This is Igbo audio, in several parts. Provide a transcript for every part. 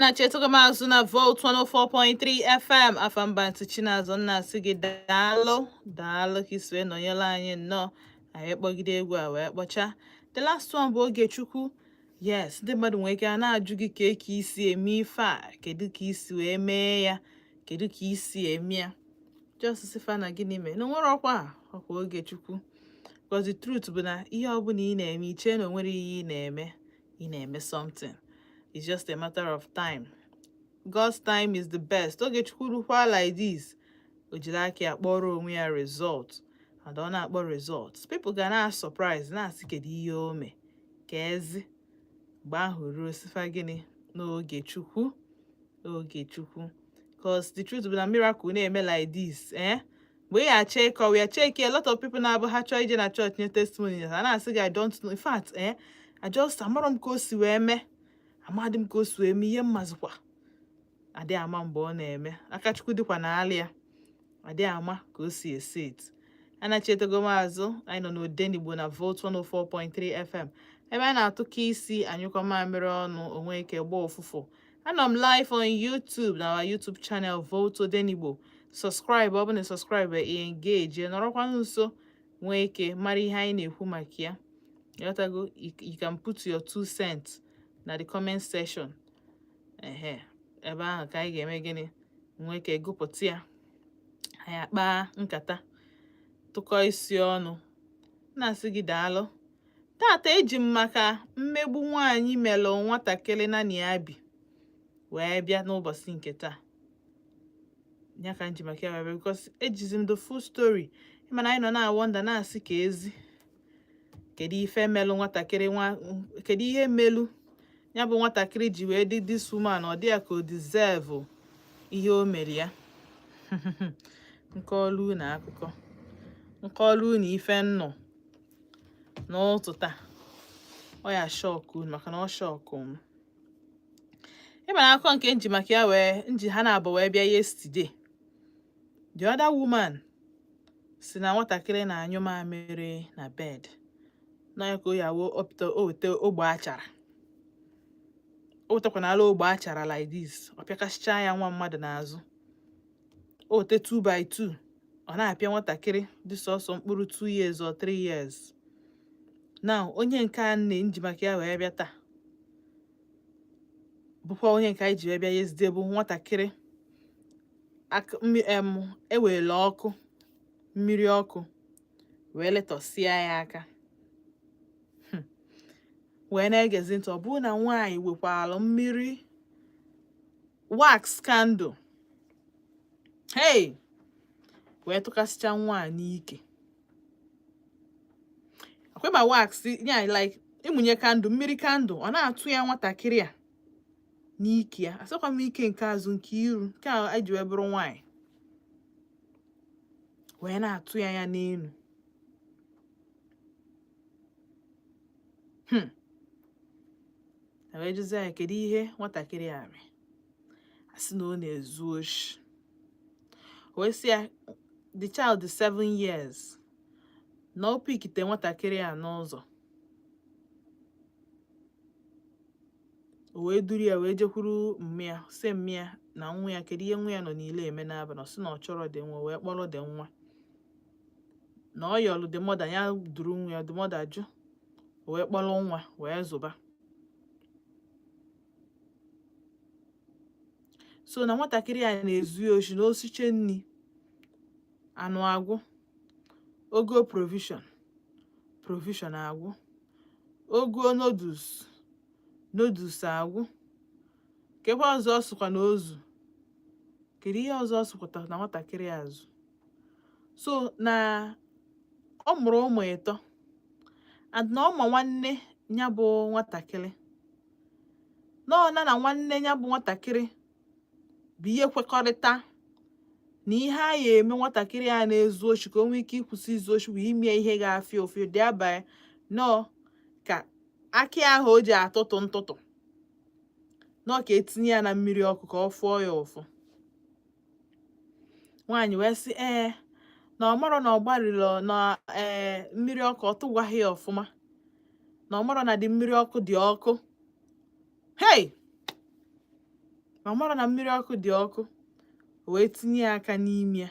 Na chetụgo m azụ na Volt 104.3 FM. Afamba ntị Chinazụ nna asị gị daalụ, daalụ ka isi wee nọnyere anyị nnọọ. Anyị kpọgide egwu a wee kpọchaa. The last one bụ Ogechukwu. Yes, ndị mmadụ nwere ike a na-ajụ gị ka isi eme ife a, kedu ka isi wee mee ya, kedu ka isi eme ya. Just sịfa na gịnị mee na onwere ọkwa a, ọkwa Ogechukwu, because the truth bụ na ihe ọbụla ị na-eme, ichee na onwere ihe ị na-eme, ị na-eme something. It's just a matter of time. God's time is the best. Ogechukwu rukwa like this, o jiri aka ya kpọrọ onwe ya result, and ọ na-akpọ results, people ga na surprise, na-asị kedu ihe o mee ka ezi mgbe ahụ ruo. Sifa gịnị n'Ogechukwu, Ogechukwu, cause the truth bụ na miracle na-eme like this, eh, mgbe ị ga-achọ ịkọwa ya, check, a lot of people na-abụ ha chọọ ije na church nye testimony, ha na-asị gị, "I don't know. In fact, eh, I just amarọ m ka o si wee mee, amadị m ka o si wee mee ihe mmazikwa." Adị ama mgbe ọ na-eme, aka Chukwu dịkwa n'alị ya, adị ama ka o si esi it. Anachetago m azụ, anyị nọ n'Odenigbo na Volt 104.3 FM, ebe a na-atụkọ isi anyụkọ mamịrị ọnụ onwe ike gbaa ụfụfụ. Anọ m live on YouTube na our YouTube channel, Volt Odenigbo. Subscribe, ọ bụ na subscribe, ị engage, nọrọkwanụ nso, nwee ike mara ihe anyị na-ekwu maka ya. Ịghọtago? You can put your two cents na the comment section. Ehe, ebe ahụ ka anyị ga-eme gịnị, nwee ike gụpụta ya, anyị akpa nkata, tụkọ isi ọnụ. Na-asị gị daalụ. Tata eji m maka mmegbu nwaanyị melụ nwatakịrị naanị ya bi wee bịa n'ụbọchị nke taa. Ya ka m ji maka ya wee bịa, because ejizi m the full story. Ịma na anyị nọ na-awonder, na-asị ka ezi kedu ife melụ nwatakịrị nwa, kedu ihe melụ ya bụ nwatakịrị ji wee dị this woman, ọ dị ya ka o deserve ihe o mere ya. Nke ọlụ na akụkọ nke ọlụ na ife nnụ n'ụtụ taa, ọ ya shock unu, maka na ọ shock m. Ịma na akụkọ nke nji maka ya wee nji ha na-abụ wee bịa yesterday, the other woman si na nwatakịrị na-anyụ mamịrị na bed na ya ka o ya opụta, o weta ogbe achara, o wetakwanala ogbe achara like this, ọ pịakasịchaa ya nwa mmadụ n'azụ. O weta 2 by 2, ọ na-apịa nwatakịrị dị sọsọ mkpụrụ 2 years or 3 years. Now onye nke a nne nji maka ya wee bịa taa bụkwa onye nke anyị ji wee bịa yesterday, bụ nwatakịrị ewere ọkụ, mmiri ọkụ wee letọsịa ya aka, wee na-egezi ntị. Ọ bụrụ na nwaanyị wekwara mmiri wax candle, hey, wee tụkasịcha nwa n'ike. Akweba wax ya, like ịmụnye candle, mmiri candle, ọ na-atụ ya nwatakịrị a n'ike ya. Asịkwa m ike nke azụ, nke iru nke a eji wee bụrụ nwaanyị, wee na-atụ ya ya n'elu. Wee jụzie ya kedu ihe nwatakịrị a mere. Asị na ọ na-ezu oshi. Wee sị ya the child is 7 years, na o pikite nwatakịrị a n'ụzọ, o wee duru ya wee jekwuru mummy ya, sị mummy ya na nwa ya, kedu ihe nwa ya nọ n'ile eme n'abalị. Ọ sị na ọ chọrọ dị nwa, wee kpọrọ dị nwa, na ọ yọlụ the mother ya duru nwa ya. The mother jụ, o wee kpọrọ nwa wee zụba. So na nwatakịrị a na-ezu ya oshi, na osiche nri anụ agwụ, ogo provision, provision agwụ, ogo noodles, noodles agwụ, kekwa ọzọ ọ sịkwa na ozu, kedu ihe ọzọ ọ sịkwata na nwatakịrị a zụ. So na ọ mụrụ ụmụ ịtọ, and na ọ ma nwanne ya bụ nwatakịrị, na ọ na na nwanne ya bụ nwatakịrị bụ ihe kwekọrịta na ihe a ya eme nwatakịrị a na-ezu oshi ka o nwee ike ịkwụsị izu oshi bụ ime ihe ga-afịa ụfụ dị abalị nọọ ka akị ahụ o ji atụtụ ntụtụ nọọ, ka etinye ya na mmiri ọkụ ka ọ fụọ ya ụfụ. Nwaanyị wee sị ee, na ọ marọ na ọ gbarịrị na ee mmiri ọkụ, ọ tụgwaghị ya ọfụma, na ọ marọ na dị mmiri ọkụ dị ọkụ. Hey. Ma mara na mmiri ọkụ dị ọkụ, o wee tinye ya aka n'ime ya,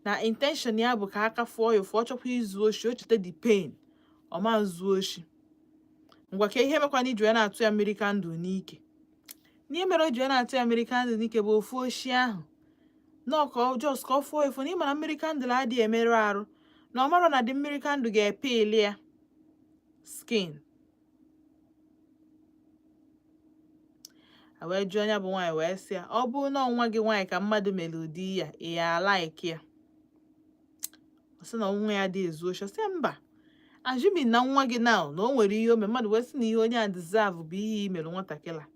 na intention ya bụ ka aka fụọ ya ụfụ. Ọ chọkwa izu oshi, o cheta the pain, ọ ma zuo oshi. Ngwa, ka ihe mekwana iji wee na-atụ ya mmiri candle n'ike? N'ihe mere o ji wee na-atụ ya mmiri candle n'ike bụ ofu oshi ahụ nọọ ka ọ just ka ọ fụọ efu, na ịma na mmiri candle adịghị emerụ arụ, na ọ marọ na dị mmiri candle ga-epili ya skin. A wee jụọ ya bụ nwaanyị, wee sị ya, ọ bụrụ na nwa gị nwaanyị ka mmadụ mere ụdị ya, ị ya a-like ya? Ọ sị na nwa ya dị ezu oshi. Ọ sị ya mba, assuming na nwa gị now na o nwere ihe o mere, mmadụ wee sị na ihe onye a deserve bụ ihe i mere nwatakịrị a,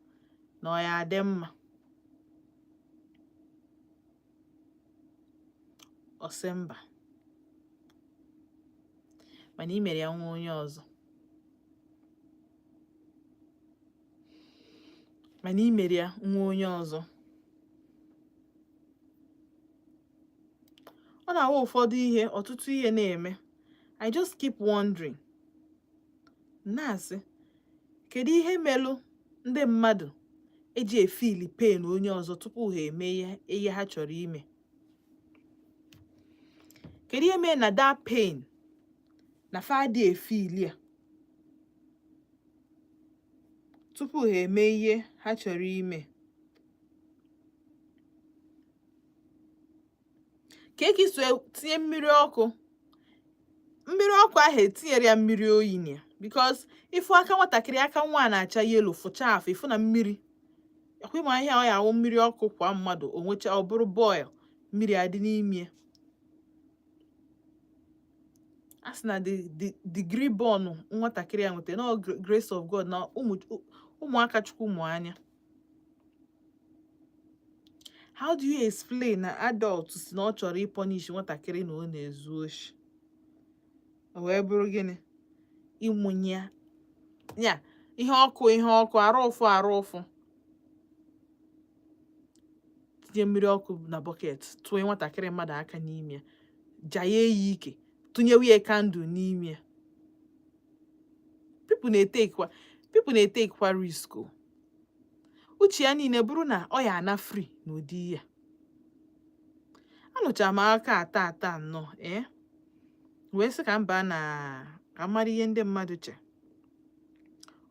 na ọ ya adị mma? Ọ sị mba, mana i mere ya nwa onye ọzọ, mana i mere ya nwa onye ọzọ. Ọ na-awụ ụfọdụ ihe, ọtụtụ ihe na-eme, I just keep wondering, na-asị, kedu ihe melụ ndị mmadụ eji e-feel pain onye ọzọ tupu ha eme ihe ha chọrọ ime? Kedu ihe mere na that pain na fa adị e-feel ya tupu ha eme ihe ha chọrọ ime? Ka eke so tinye mmiri ọkụ, mmiri ọkụ ahụ etinyere ya mmiri oyi na ya, because ịfụ aka nwatakịrị, aka nwa na-acha yellow, fụcha afụ, ịfụ na mmiri ọkwa ịma ihe ọ ya awụ mmiri ọkụ kwa mmadụ o nwecha, ọ bụrụ boil, mmiri adị n'ime ya. A sị na the degree burn nwatakịrị ya nweta na grace of God, na ụmụaka Chukwu mụ anya. How do you explain na adult si na ọ chọrọ ị-punish nwatakịrị na ọ na-ezu oshi, o wee bụrụ gịnị? Ịmụnye ya ihe ọkụ, ihe ọkụ arụ ụfụ, arụ ụfụ, tinye mmiri ọkụ na bucket, tụọ nwatakịrị mmadụ aka n'ime ya, jaye ya ike, tụnyewe ya candle n'ime ya. People na-etekwa risk o. Uche ya niile bụrụ na ọ ya ana free n'ụdị ya. Anụchara m aka ata ata nnọọ, ee, wee sị ka m baa na ka m mara ihe ndị mmadụ che.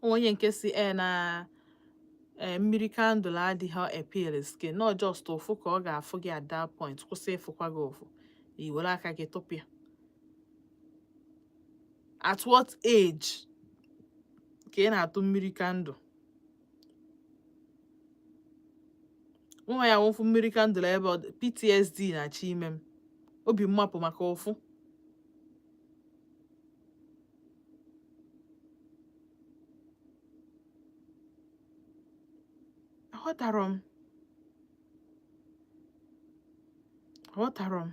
Onye nke si e na ee, mmiri candle adịghị e-peel skin, not just ụfụ ka ọ ga-afụ gị at that point, kwụsị ịfụkwa gị ụfụ, i were aka gị tụpụ ya. At what age ka ị na-atụ mmiri candle? Nwa ya nwụfụ mmiri candle ebe ọ PTSD na-achọ ime m, obi mmapụ maka ụfụ. Aghọtara m, aghọtara m.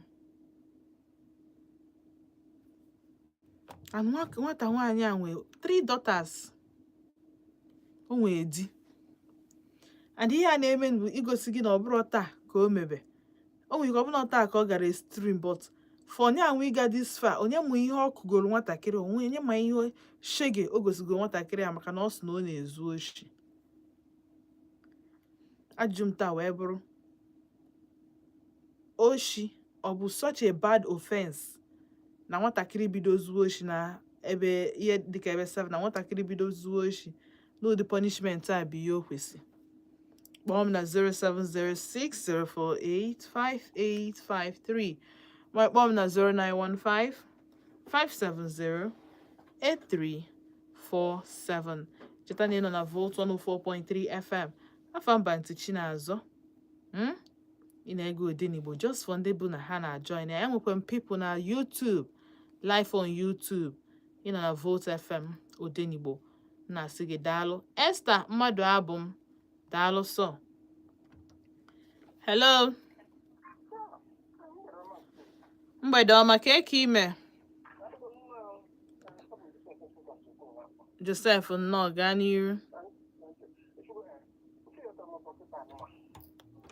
And nwata nwaanyị a nwee 3 daughters, o nwee di, and ihe a na-eme bụ igosi gị na ọ bụrụ taa ka o mebe. O nwere ike ọ bụrụ taa ka ọ gara extreme, but for onye anwa ịga this far, onye mụ ihe ọ kụgoro nwatakịrị onwe, onye ma ihe shege o gosigoro nwatakịrị a, maka na ọ sị na ọ na-ezu oshi. Ajụjụ m taa wee bụrụ, oshi ọ bụ such a bad offense na nwatakịrị bido zuo oshi na ebe ihe dịka ebe 7, na nwatakịrị bido zuo oshi n'ụdị punishment a bụ ihe o kwesị? Kpọọ m na 07060485853, ma kpọọ m na 09155708347. Cheta na ị nọ na Volt 104.3 FM. Afa mba ntị Chinazọ. Ị na-ege Odenigbo. Just for ndị bụ na ha na-join ya, enwekwa m people na YouTube live, on YouTube. Ị nọ na Volt FM Odenigbo. Na-asị gị daalụ, Esther mmadụ abụ m, daalụ. So hello, mgbede ọma. Ka eke ime, Joseph? Nnọọ, gaa n'iru.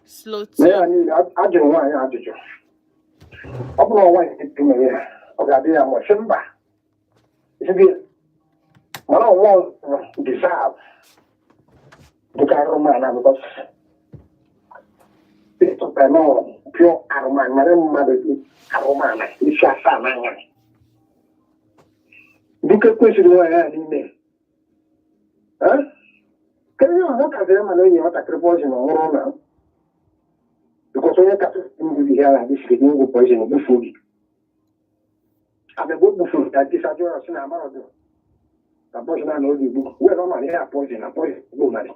Slow. Na ya niile ajụrụ nwaanyị ajụjụ, ọ bụrụ na nwaanyị mere ya, ọ ga-adị ya mma? Sị mba. Sị mana ọnwa deserve dịka arụrụ m ana, because Pụtara nọ pure arụmanụ, mara mmadụ arụmanụ isi asaa n'anya. Dike kwesịrị nwaanyị a n'ime. Kedu ihe nwatakịrị mana enyi nwatakịrị poison ọ nwụrụ na because onye kasị ndụ ihe ala dị siri ngwụ poison gbufuo gị. Abịagbo gbufuru ya dịsa jụọ ya sị na amarọdụ na poison a na oge gbu wee ọ mara ihe a poison na poison gbu mmadụ.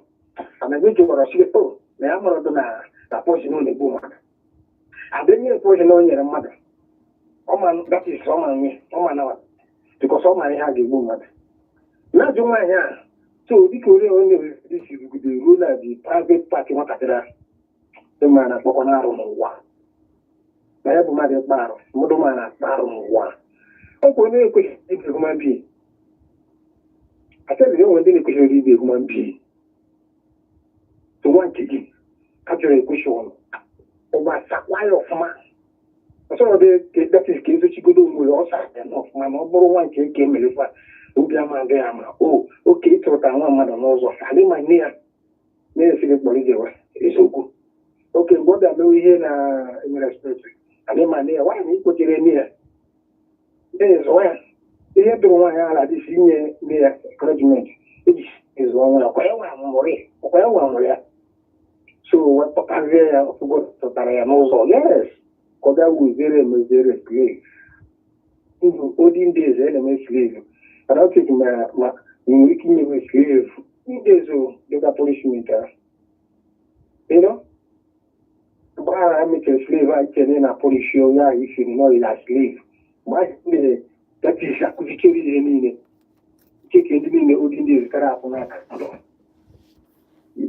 Abịagbo jụwara sị o na ya marọdụ na poison ọ na-egbu mmadụ. Abịa nye poison o nyere mmadụ. Ọ ma that is ọ ma nye ọ ma na because ọ mara ihe a ga-egbu mmadụ. Na-ajụ nwaanyị a so dịka onye onye si rugide ruo na the private part nwatakịrị ahụ dị mma na-akpọkwa n'arụ n'ụwa na ya bụ mmadụ ịkpa arụ, mmadụ ma na-akpa arụ n'ụwa. Ọ kwa onye ekwesịghị ibe human being asịrị enwe ndị na-ekwesịghị ibe human being. So nwa nke gị a jụrụ ekwesị ọnụ ụgbasakwa ya ọfụma ọsọrọ dị that is ka ezochigodo onwe ya ọsa ya na ọfụma na ọ bụrụ nwa nke ka emerekwa obi ama adịghị ama o oke ịtụrụta nwa mmadụ n'ụzọ adị ma nne ya na-esi gị kpọrọ ijewe eziokwu oke mgbe ọ bịa mewe ihe na enwere respect adị ma nne ya nwaanyị na ikpotere nne ya nne ya zụọ ya ihe dụrụ nwaanyị ala dịsi inye nne ya encouragement iji zụọ nwa ya ọkwa ya nwa mụrụ ya ọkwa ya nwa mụrụ ya. So wepụtazie ya ọfụgo tụtara ya n'ụzọ, yes, ka ọ bịa wuziere emeziere slave. In olden days a na-eme slave. I don't think ma nwere ike inyewe slave ndị days o dịka punishment ahụ mgbe ahụ ha mechara slave a ichere na punish onye ahụ ifiri nọ ya slave mgbe ahụ mere that is akụzichere ihe niile cheke ndị niile olden days kara apụ n'aka.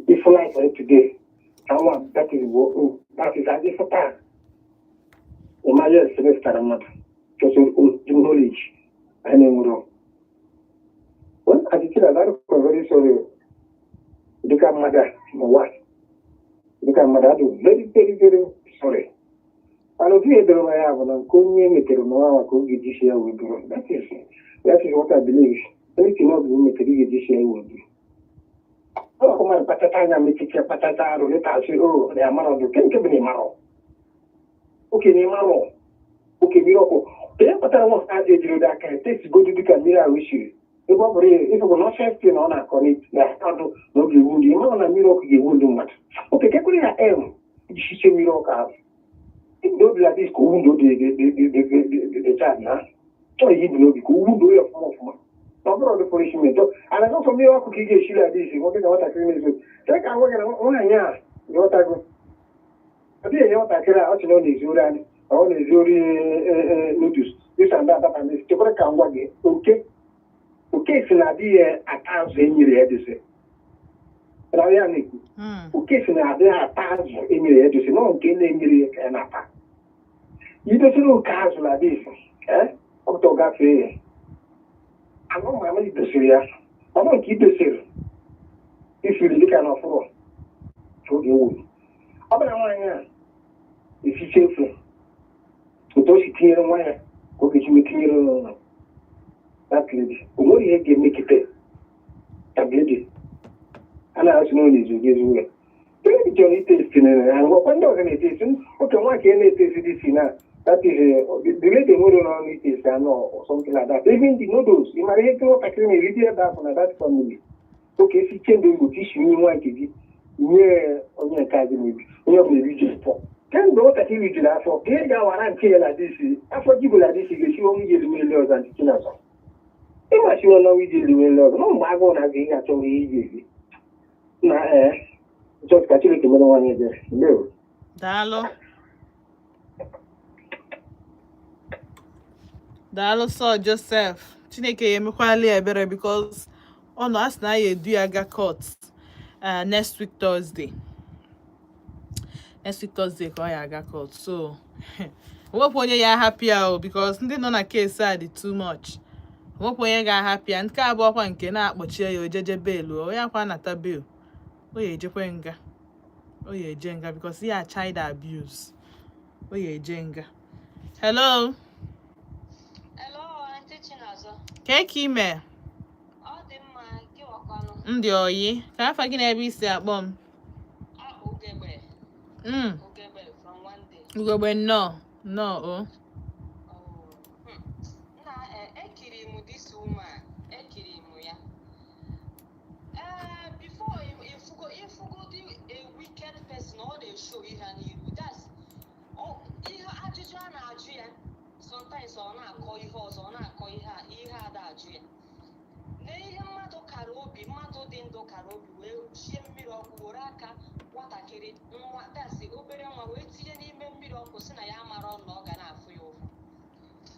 If life today nwa that is that is adị fụta ịma, yes, mefụtara mmadụ just knowledge anyị na-enwere. Well, Aunty Chinaza, I'm very sorry. Dịka mmadụ a n'ụwa, dịka mmadụ adị very very very sorry. Mana otu ihe doro m anya bụ na nke onye metere n'ụwa maka oge ji si ya wee bụrụ. That is what I believe. Anything ọ bụla o metere ị ga-eji si ya wee bụrụ. Ọ mmadụ kpachata anya mechiche kpachata arụ leta asị o na ya mara ọdụ nke nke bụ na ị marọ. Oke na ị marọ. Oke mmiri ọkụ. Ka ihe kpatara nwa ha ejiri aka ya tesigodu dịka mmiri ahụ siri ebe ọ bụrụ ya ịfụkwa na ọsọ na ọ na-akọ na ọdụ na ọ ga-ewu ndị ịmara na mmiri ọkụ ga-ewu ndị mmadụ oke kekwere ya em iji chiche mmiri ọkụ ahụ ibu n'obi la dis ka owu ndo dị child na chọọ ihe ibu n'obi ka owu ndo ya ọfụma ọfụma na ọ bụrụ ọdụ punishment ana ọsọ mmiri ọkụ ka ị ga-esi la dis nwoke ka nwatakịrị na-ezo chee ka nwa gị na nwaanyị a ghọtago ọ dịghị enye nwatakịrị a ọ sị na ọ na-ezu ori anyị ọ na-ezu ori noodles, this and that, that and this. Chekwara ka ngwa gị oke oke si na adịghị ata azụ enyere ya dịsị na ya na-ekwu oke si na adịghị ata azụ enyere ya dịsị nọ nke na-enyere ya ka ya na-ata idosiri oke azụ na dịsị ee ọpụta ọ gafee ya anụ ma ama idosiri ya ọ bụrụ nke idosiri ifiri dịka na ọfụrụ ka oge ewu ọ bụla nwaanyị a esicha efe otu o si tinyere nwa ya ka ọ ga-esi wee tinyere n'ụlọ that lady o nwere ihe ga-emekite that lady a na-asị na ọ na-ezu gị ezu ya. Lady chọrọ itesti na ya ngwakwa ndị ọzọ na-etesti oke nwa ka ị na-etesti dị si na that is the lady nwere n'ọnụ itesti anụ or something like that. Even the noodles ị mara ihe nwatakịrị na-eri dị ebe ahụ na that family oke esi chende otu isi nye nwa nke gị nye onye nke a gị na-ebi onye ọbụla eriju afọ kemgbe nwatakịrị rijuru afọ ka ị ga-awara nke ya na disi afọ ji bụ na disi ga-esi ọnwụ iji eriwe ele ọzọ. Aunty Chinazọ ịmachiwe n'ọnwa iji eriwe ele ọzọ na mgbe agụụ na-agụ ị ga-achọ ihe iji eri na ee chọọchị ka Chineke mere nwaanyị ebere. Ndewo. Daalụ, daalụ sọ Joseph. Chineke ya emekwala ya ebere because ọ nọ asị na ya edu ya ga court next week Thursday, next week Thursday ka ọ ya aga court. So onwekwa onye ya ahapụ ya o because ndị nọ na case a dị too much. Onwekwa onye ga-ahapụ ya. Nke abụọ kwa nke na-akpọchie ya ojeje bail o ya kwa nata bail o ya ejekwe nga o ya eje nga because ya child abuse o ya eje nga. Hello. Hello, Aunty Chinazọ. Ka ka ime? Ọ dị mma, gị wakwanụ? Ndị oyi ka afa gị na ebe isi akpọ m? Ah, Ugegbe. Ugegbe. Ugogbe, nnọọ, nnọọ o. Oh, Na ekiri m this woman, ekiri m ya. Before ifugo dị a wicked person, ọ na-eshow ihe n'iru. That's ihe ajụjụ a na-ajụ ya, sometimes ọ na-akọ ihe ọzọ, ọ na-akọ ihe a ihe ada ajụ ya. Na ihe mmadụ kara obi, mmadụ dị ndụ kara obi wee chie mmiri ọkụ, were aka nwatakịrị nwa dasị obere nwa wee tinye n'ime mmiri ọkụ, si na ya mara na ọ ga na-afụ ya ụfụ.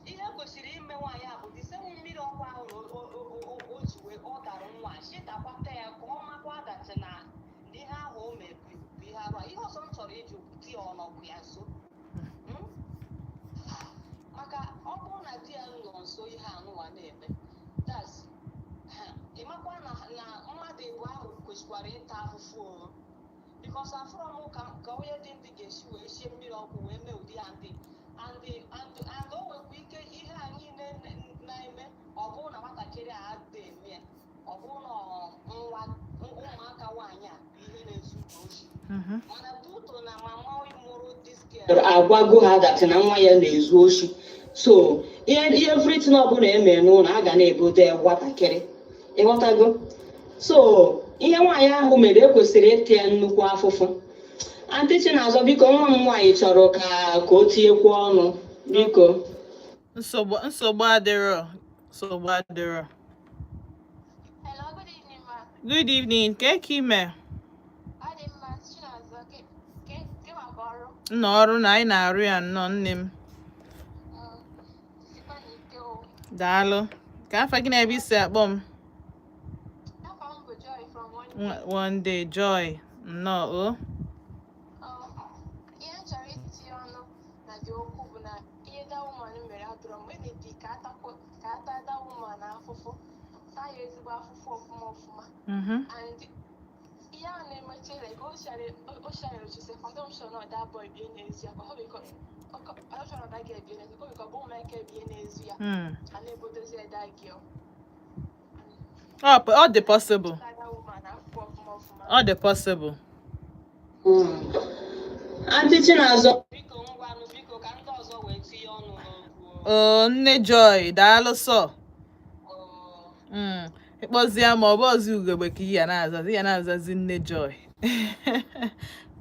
Ihe kwesịrị ime nwaanyị a bụ the same mmiri ọkụ ahụ na o ji wee ọ dara nwa, chịtakwata ya ka ọ makwa that na ihe ahụ o mee bụ ihe arụ a. Ihe ọzọ m chọrọ ịjụ bụ, di ya ọ nọkwa ya nso? Maka ọ bụrụ na di ya nọ nso ihe anụwa na-eme, that's ha, ị makwa na mmadụ ịbụ ahụ kwesịkwara ịta ahụhụ o, because afụrọ m ka onye dị ndị ga-esi wee sie mmiri ọkụ wee mee ụdị ya ndị and o nwekwa ike ihe a niile na-eme, ọ bụrụ na nwatakịrị a adịghị eme ya, ọ bụrụ na ọ nwa ụmụaka nwaanyị a bụ ihe na-ezu oshi, mana duto na mama mụrụ this girl agwago ha that na nwa ya na-ezu oshi, so ihe everything ọbụla eme n'ụlọ a ga na-ebodo ya nwatakịrị, ịghọtago? So ihe nwaanyị ahụ mere, ekwesịrị ịta ya nnukwu afụfụ. Aunty Chinazọ, biko, nwa m nwaanyị chọrọ ka o tinyekwu ọnụ, biko. Nsogbu adịrọ, nsogbu adịrọ. Hello, good evening, ma. Good evening. Ka ka ime? Adị mma, Chinazọ, ke maka ọrụ? Nna, ọrụ na anyị na-arụ ya nnọọ, nne m. Sikwa n'ike o. Daalụ. Ka afa gị na ebe isi akpọ m? Afa m bụ Joy from One Day. One Day Joy, nnọọ o. Ihe m chọrọ itinye ọnụ na dị okwu bụ na ihe that woman mere adọrọ mgbe na-edi ka atakwa ka ata that woman afụfụ, taa ya ezigbo afụfụ ọfụma ọfụma. And ihe a na-emeche, like o share joseph, I'm sure na that boy bie n'ezi ya, ọ because I'm sure na that girl bie n'ezi, because ọ bụ ụmụaka bie n'ezi ya a na-ebodozi ya that girl. Ọ dị possible. Taa that woman afụfụ ọfụma ọfụma. Ọ dị possible. Aunty Chinazọ, biko, ngwanụ, biko, ka ndị ọzọ wee tinye ọnụ n'okwu. O nne Joy, daalụ sọ. O. Ịkpọzie ma ọ bụ ọzọ ugegbe ka ị ya na-azazi, ya na-azazi nne Joy.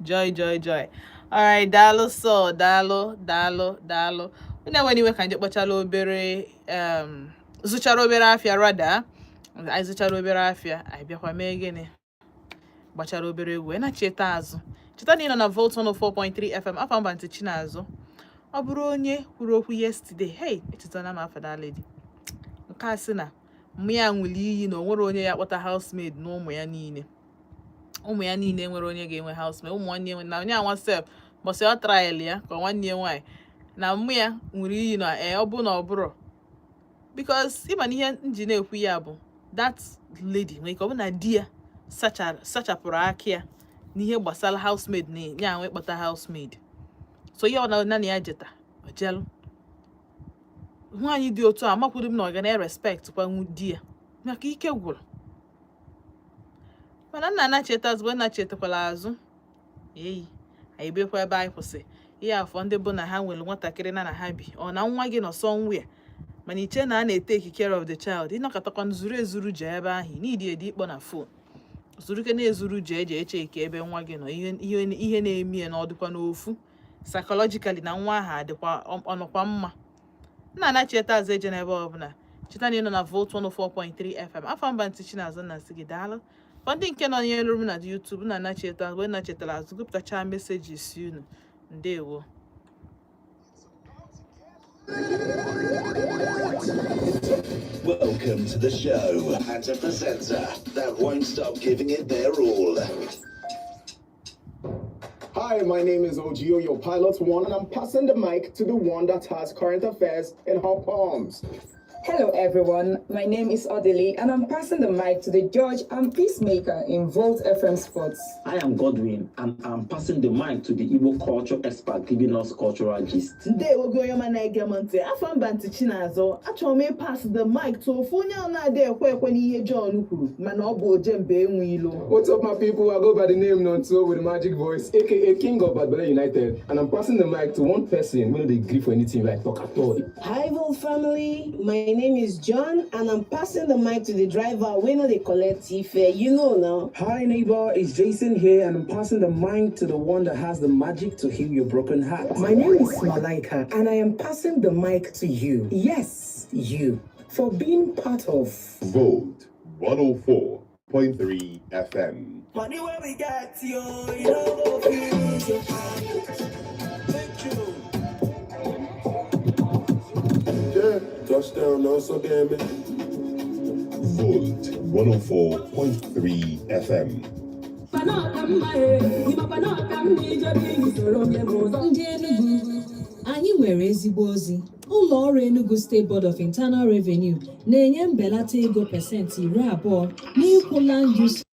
Joy, Joy, Joy. Alright, daalụ sọ, daalụ, daalụ, daalụ. Unu enwere iwe ka nje kpọchala obere, zụchara obere afịa rada. Anyị zụchara obere afịa, anyị bịakwa mee gịnị? Gbachara obere egwu, na cheta azụ. Cheta na ị nọ na Volt 104.3 FM, afa mba ntị Chinazụ. Ọ bụrụ onye kwuru okwu yesterday, hey, echetana m afa that lady. Nke a sị na mmụ ya ṅụrụ iyi na o nwere onye ya kpọta housemaid na ụmụ ya niile. Ụmụ ya niile nwere onye ga-enwe housemaid, ụmụ nwanne ya na onye anwa sef bọsị ọ trial ya ka nwanne ya nwaanyị na mmụ ya ṅụrụ iyi na ee, ọ bụ na ọ bụrụ because ịma na ihe m ji na-ekwu ya bụ that lady nwere ike ọ bụ na di ya sachapụrụ aka ya n'ihe gbasara housemaid na ya nwe kpọta housemaid, so ihe ọ na na ya jeta ojelụ nwaanyị dị otu a, amakwuru m na ọ ga na-respect kwa di ya maka ike gwụrụ. Mana nna anacheta azụ, nna chetakwala azụ eyi, anyị bekwa ebe anyị kwụsị ihe afọ ndị bụ na ha nwere nwatakịrị na ha bi, ọ na nwa gị nọ somewhere, mana iche na a na-etake care of the child, ịnọkọtakwa zuru ezuru jee ebe ahụ n'idi edi ịkpọ na phone zuru ike na-ezuru jee jee eche ka ebe nwa gị nọ, ihe na-eme ya na ọ dịkwa n'ofu psychologically, na nwa ahụ adịkwa ọnọkwa mma. Nna anacheta azụ eje n'ebe ọbụla. Cheta na ị nọ na Volt 104.3 FM, afọ mba ntị Chinazụ na sị gị daalụ. For ndị nke nọ n'elu m na YouTube, na anacheta mgbe nna chetara azụ gụpụtacha messages unu. Ndewo. Welcome to the show and a presenter that won't stop giving it their all. Hi, my name is Ogio, your pilot one, and I'm passing the mic to the one that has current affairs in her palms. Hello, everyone. My name is Odili, and I'm passing the mic to the judge and peacemaker in Volt FM Sports. I am Godwin, and I'm passing the mic to the Igbo culture expert giving us cultural gist. Ndewo gị, onye ọma na-ege m ntị. Afọ mba ntị Chinazọ. Achọrọ m ịpass the mic to ofu onye ahụ na-adị ekwe ekwe n'ihe John kwuru, mana ọ bụ ojembe enwe ilo. What's up, my people? I go by the name Nonto with the magic voice, aka King of Badbele United, and I'm passing the mic to one person who no dey gree for anything like talk at all. Hi, Volt family. My name is John, and I'm passing the mic to the driver. We no dey collect fare, you know now. Hi neighbor, it's Jason here, and I'm passing the mic to the one that has the magic to heal your broken heart. My name is Malaika, and I am passing the mic to you. Yes, you. For being part of Volt 104.3 FM. Money where we get you, you know go finish you. Thank you. Yeah, touchdown also damn it. Volt 104.3 FM. Ndị Enugu, anyị nwere ezigbo ozi. Ụlọ ọrụ Enugu State Board of Internal Revenue na-enye mbelata ego 20% n'ịkwụ land use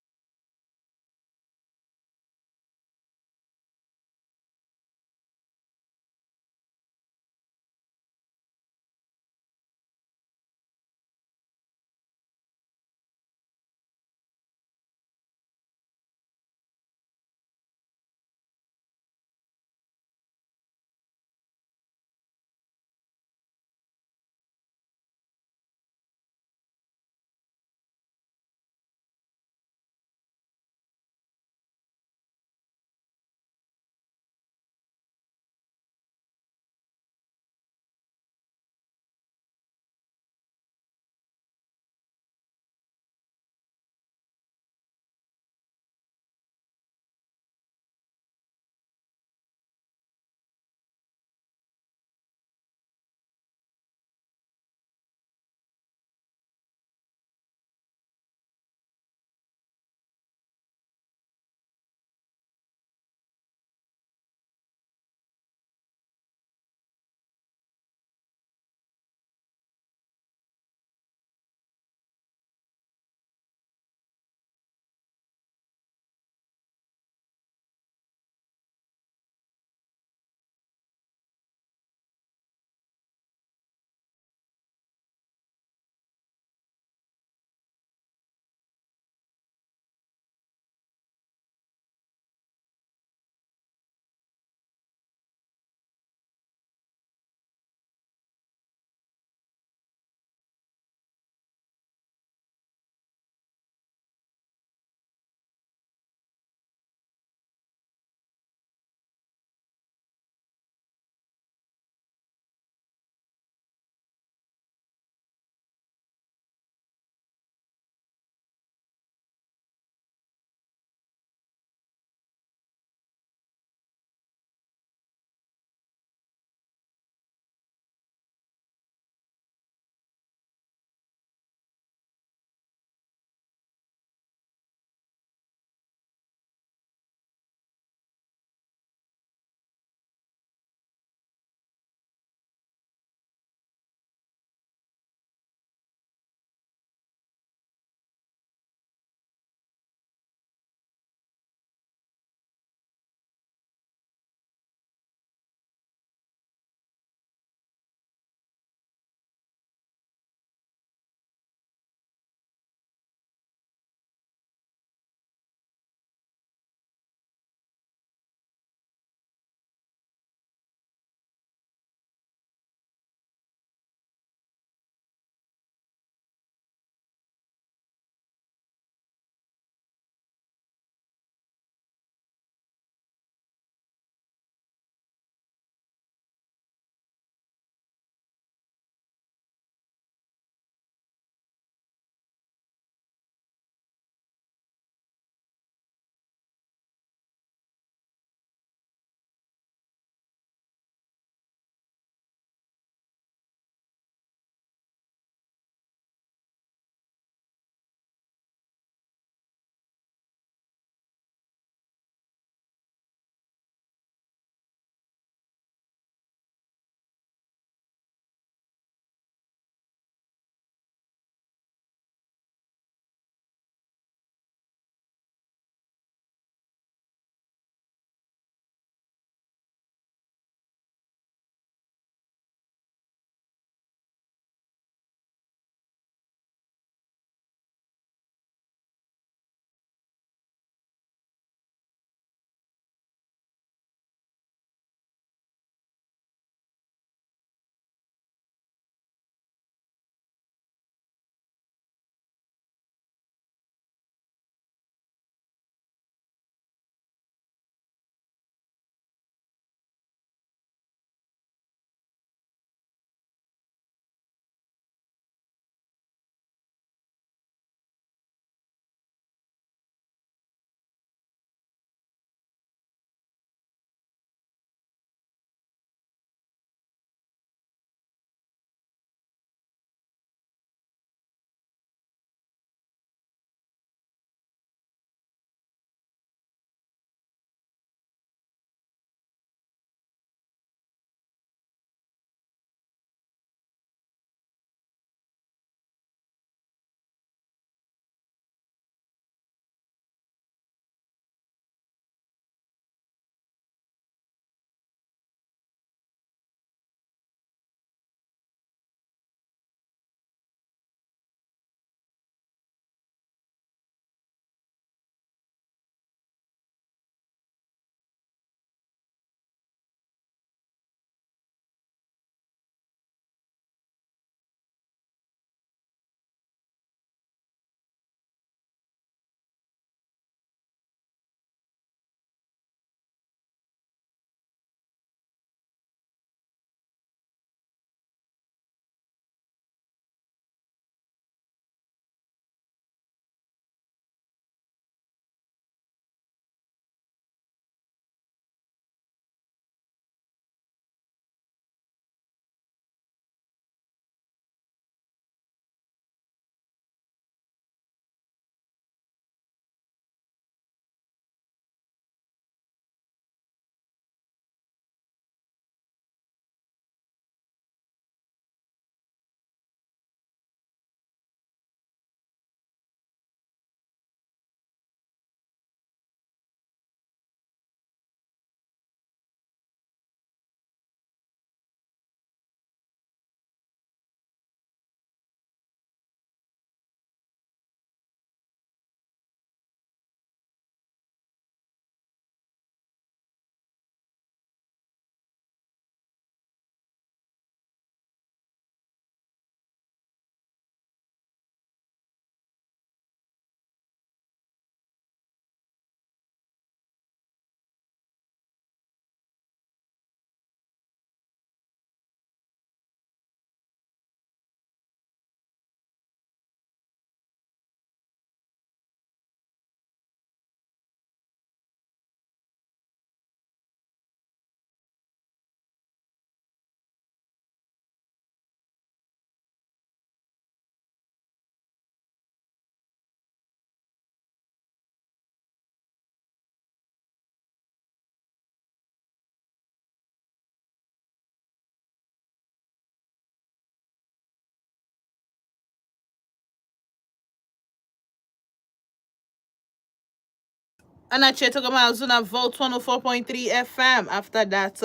Anachetago azụ na Volt 104.3 FM after that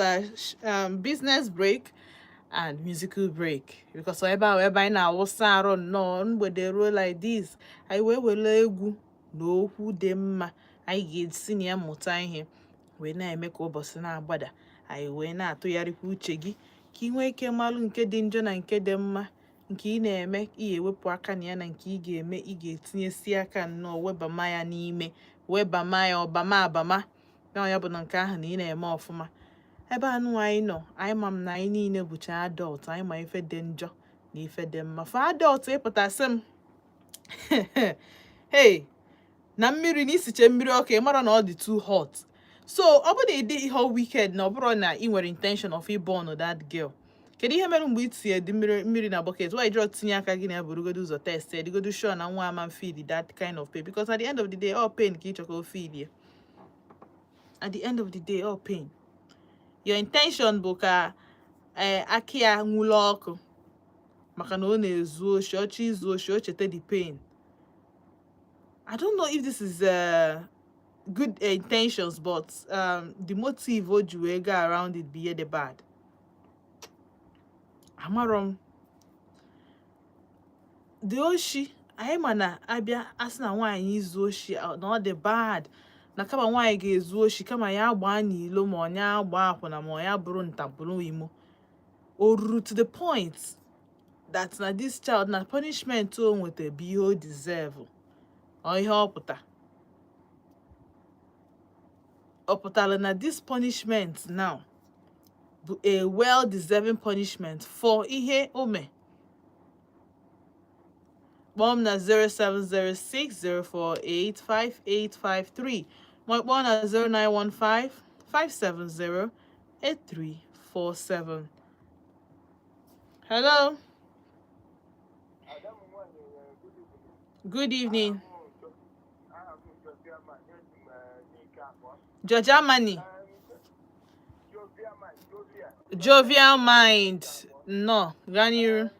business break and musical break, because ebe ahụ ebe anyị na-awụsa arụ nnọọ mgbede ruo like this, anyị wee were egwu na okwu dị mma anyị ga-esi na ya mụta ihe wee na-eme ka ụbọchị na-agbada. Anyị wee na-atụgharịkwa uche gị ka ị nwee ike malụ nke dị njọ na nke dị mma, nke ị na-eme ị ga-ewepụ aka na ya, na nke ị ga-eme ị ga-etinyesi aka nnọọ webama ya n'ime, webama ya ọbama abama na ya bụ na nke ahụ na ị na-eme ọfụma. Ebe anụ anyị nọ, anyị ma m na anyị niile bụcha adult, anyị ma ife dị njọ na ife dị mma. For adult ịpụta sị m, hey, na mmiri na isiche mmiri ọkụ, ị mara na ọ dị too hot. So ọ bụrụ na ị dị ihe wicked na ọ bụrụ na ị nwere intention of ịburn that girl, kedu ihe mere mgbe ị tinye dị mmiri mmiri na bucket, why jụọ tinye aka gị na ya burugodo ụzọ test ya, dịgodo sure na nwa ama feel that kind of pain? Because at the end of the day, all pain ka ị chọ ka o feel ya. At the end of the day, all pain. Your intention bụ ka ee aka ya nwụrụ ọkụ maka na ọ na-ezu oshi, ọchọ izu oshi, o cheta the pain. I don't know if this is good intentions, but the motive o ji wee go around it be the bad. Amarọ m the oshi. Anyị ma na abịa asị na nwaanyị izu oshi na ọ dị bad, na kama nwaanyị ga-ezu oshi, kama ya gbaa n'ilo, ma ọ ya gbaa akwụna, ma ọ ya bụrụ ntabụrụ imo. O ruru to the point that na this child na punishment o nweta bụ ihe o deserve. Ọ ihe ọ pụta, ọ pụtara na this punishment now bụ a well deserving punishment for ihe o mee. Kpọọ m na 07060485853, ma kpọọ na 09155708347. Hello, good evening. George Amani, Jovial Mind, nnọọ, gaa n'iru. Nke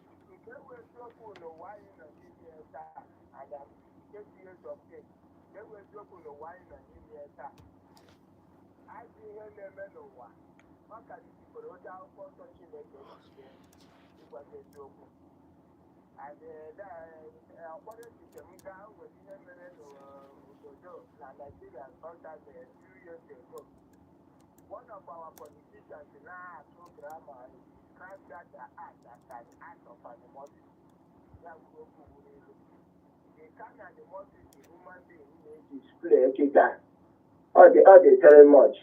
bụ eziokwu n'ụwa anyị nọ n'ime taa, Adam, nke bụ eziokwu, nke bụ eziokwu n'ụwa anyị nọ n'ime taa, ajọ ihe na-eme n'ụwa ọ karịsikwara oche Akwụkwọ Nsọ Chineke jide ịgwa gị eziokwu. Ọkpọrọ echiche m gaa nwere ihe mere n'obodo na Nigeria sometime a few years ago. One of our politicians na-atụ grammar describe that act as an act of animosity. Ya wuru okwu wuru elu. The kind animosity human being na-display kịta, ọ dị very much.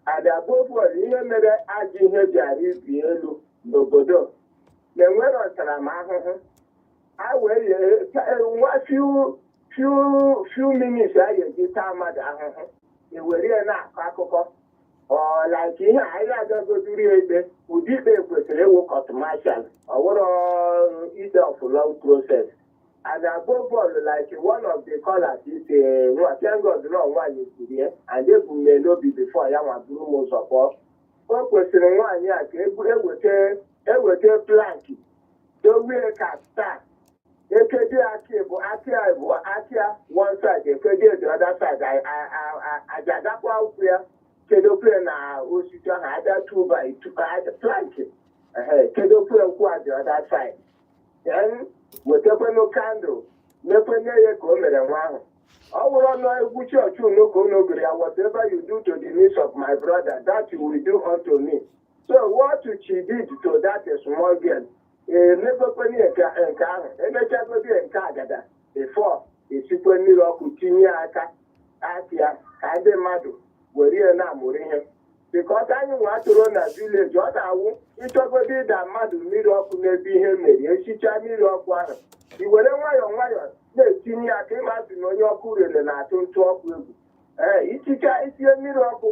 And above all, ihe mere ajọ ihe ji arị ibi elu n'obodo na-enwero ntaramahụhụ a wee nwa few minutes a ga-eji taa mmadụ ahụhụ, ewere ya na-akọ akụkọ. Ọ like ihe a anyị agagoduru ya ikpe, ụdị ikpe kwesịrị ịwụ court martial, ọ wụrụ ikpe of long process. And above all, like one of the callers is nwa, thank God na nwaanyị kwuru ya, and ebu m ya n'obi before ya nwa buru m ụzọ pụọ. O kwesịrị nwaanyị a ka eweta plank dowie ka star ekedi akị bụ akị a bụ akị a one side, ekedi the other side, ajadakwa ụkwụ ya, kedokwe na osisi ahụ aja 2 by 2 plank, ehe, kedokwe ụkwụ a the other side, then wetakwenụ candle mekwenye ya ka o mere nwa ahụ. Ọ bụrụ na egwu chọọchị unu ka unu gụrụ ya, "Whatever you do to the least of my brother, that you will do unto me." So what she did to that small girl, emegokwenye nke ahụ, emechagodi nke agada before esikwe mmiri ọkụ tinye aka aka ya ka ndị mmadụ were ya na-amụrụ ihe, because anyị nwa atụrụ na village, ọ na-awụ ịchọgodi ịda mmadụ mmiri ọkụ n'ebe ihe mere, esicha mmiri ọkụ ahụ, i were nwayọọ nwayọọ na-etinye ya ka ịmasị na onye ọkụ rere na-atụ ntụ ọkụ egwu. Ee, ichicha itinye mmiri ọkụ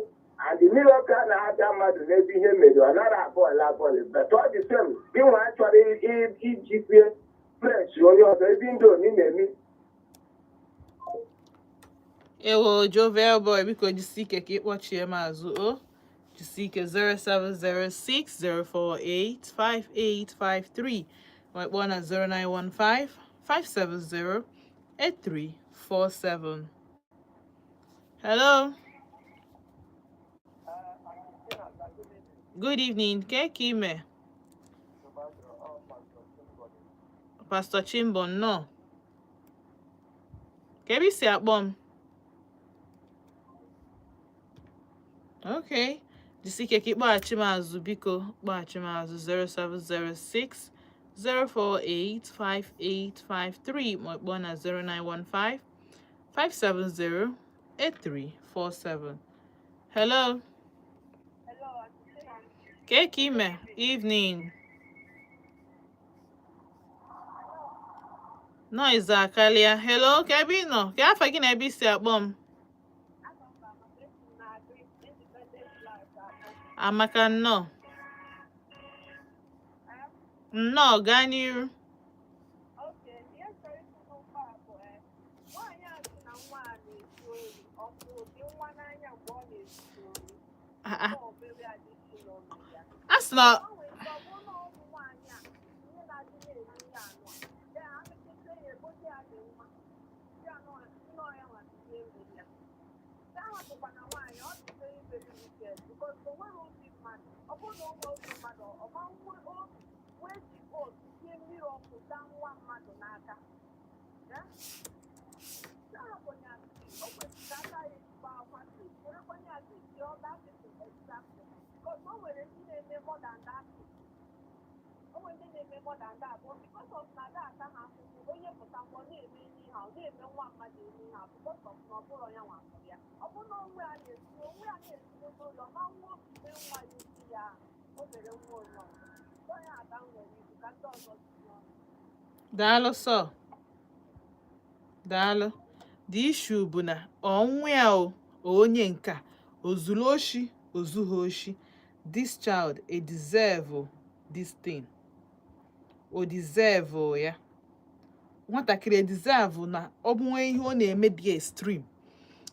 and mmiri ọkụ a na-ada mmadụ n'ebe ihe mere, ọ nara abọọlụ abọọlụ, but ọ dị same gị nwa chọrọ ijikwie fresh onye ọzọ ebe indomie na-eme. Ewo, Jovial boy, biko jisi ike ka ịkpọchie m azụ o. Jisi ike, 07060485853, ma kpọọ na 09155708347. Hello. Good evening. Ke ka ime? Pastor Chimbo, nnọọ. Ka ebe i si akpọ m? Okay. Jisi ike ka ịkpọghachi m azụ, biko. Kpọghachi m azụ 0706 048 5853, ma ọ kpọọ na 0915 570 8347. Hello. Ke ka ime? Evening. Noise akarịa. Hello, ka ebe ị nọ? Ka afa gị na ebe i si akpọ m? Amaka, nnọọ. Nnọọ, gaa n'iru. Ah, ah. A sị na Daalụ sọ. Daalụ. The issue bụ na ọnwụ ya o onye nka o zuru oshi, o zughị oshi, this child e deserve this thing. O deserve ya. Nwatakịrị e deserve na ọ bụ nwee ihe ọ na-eme dị extreme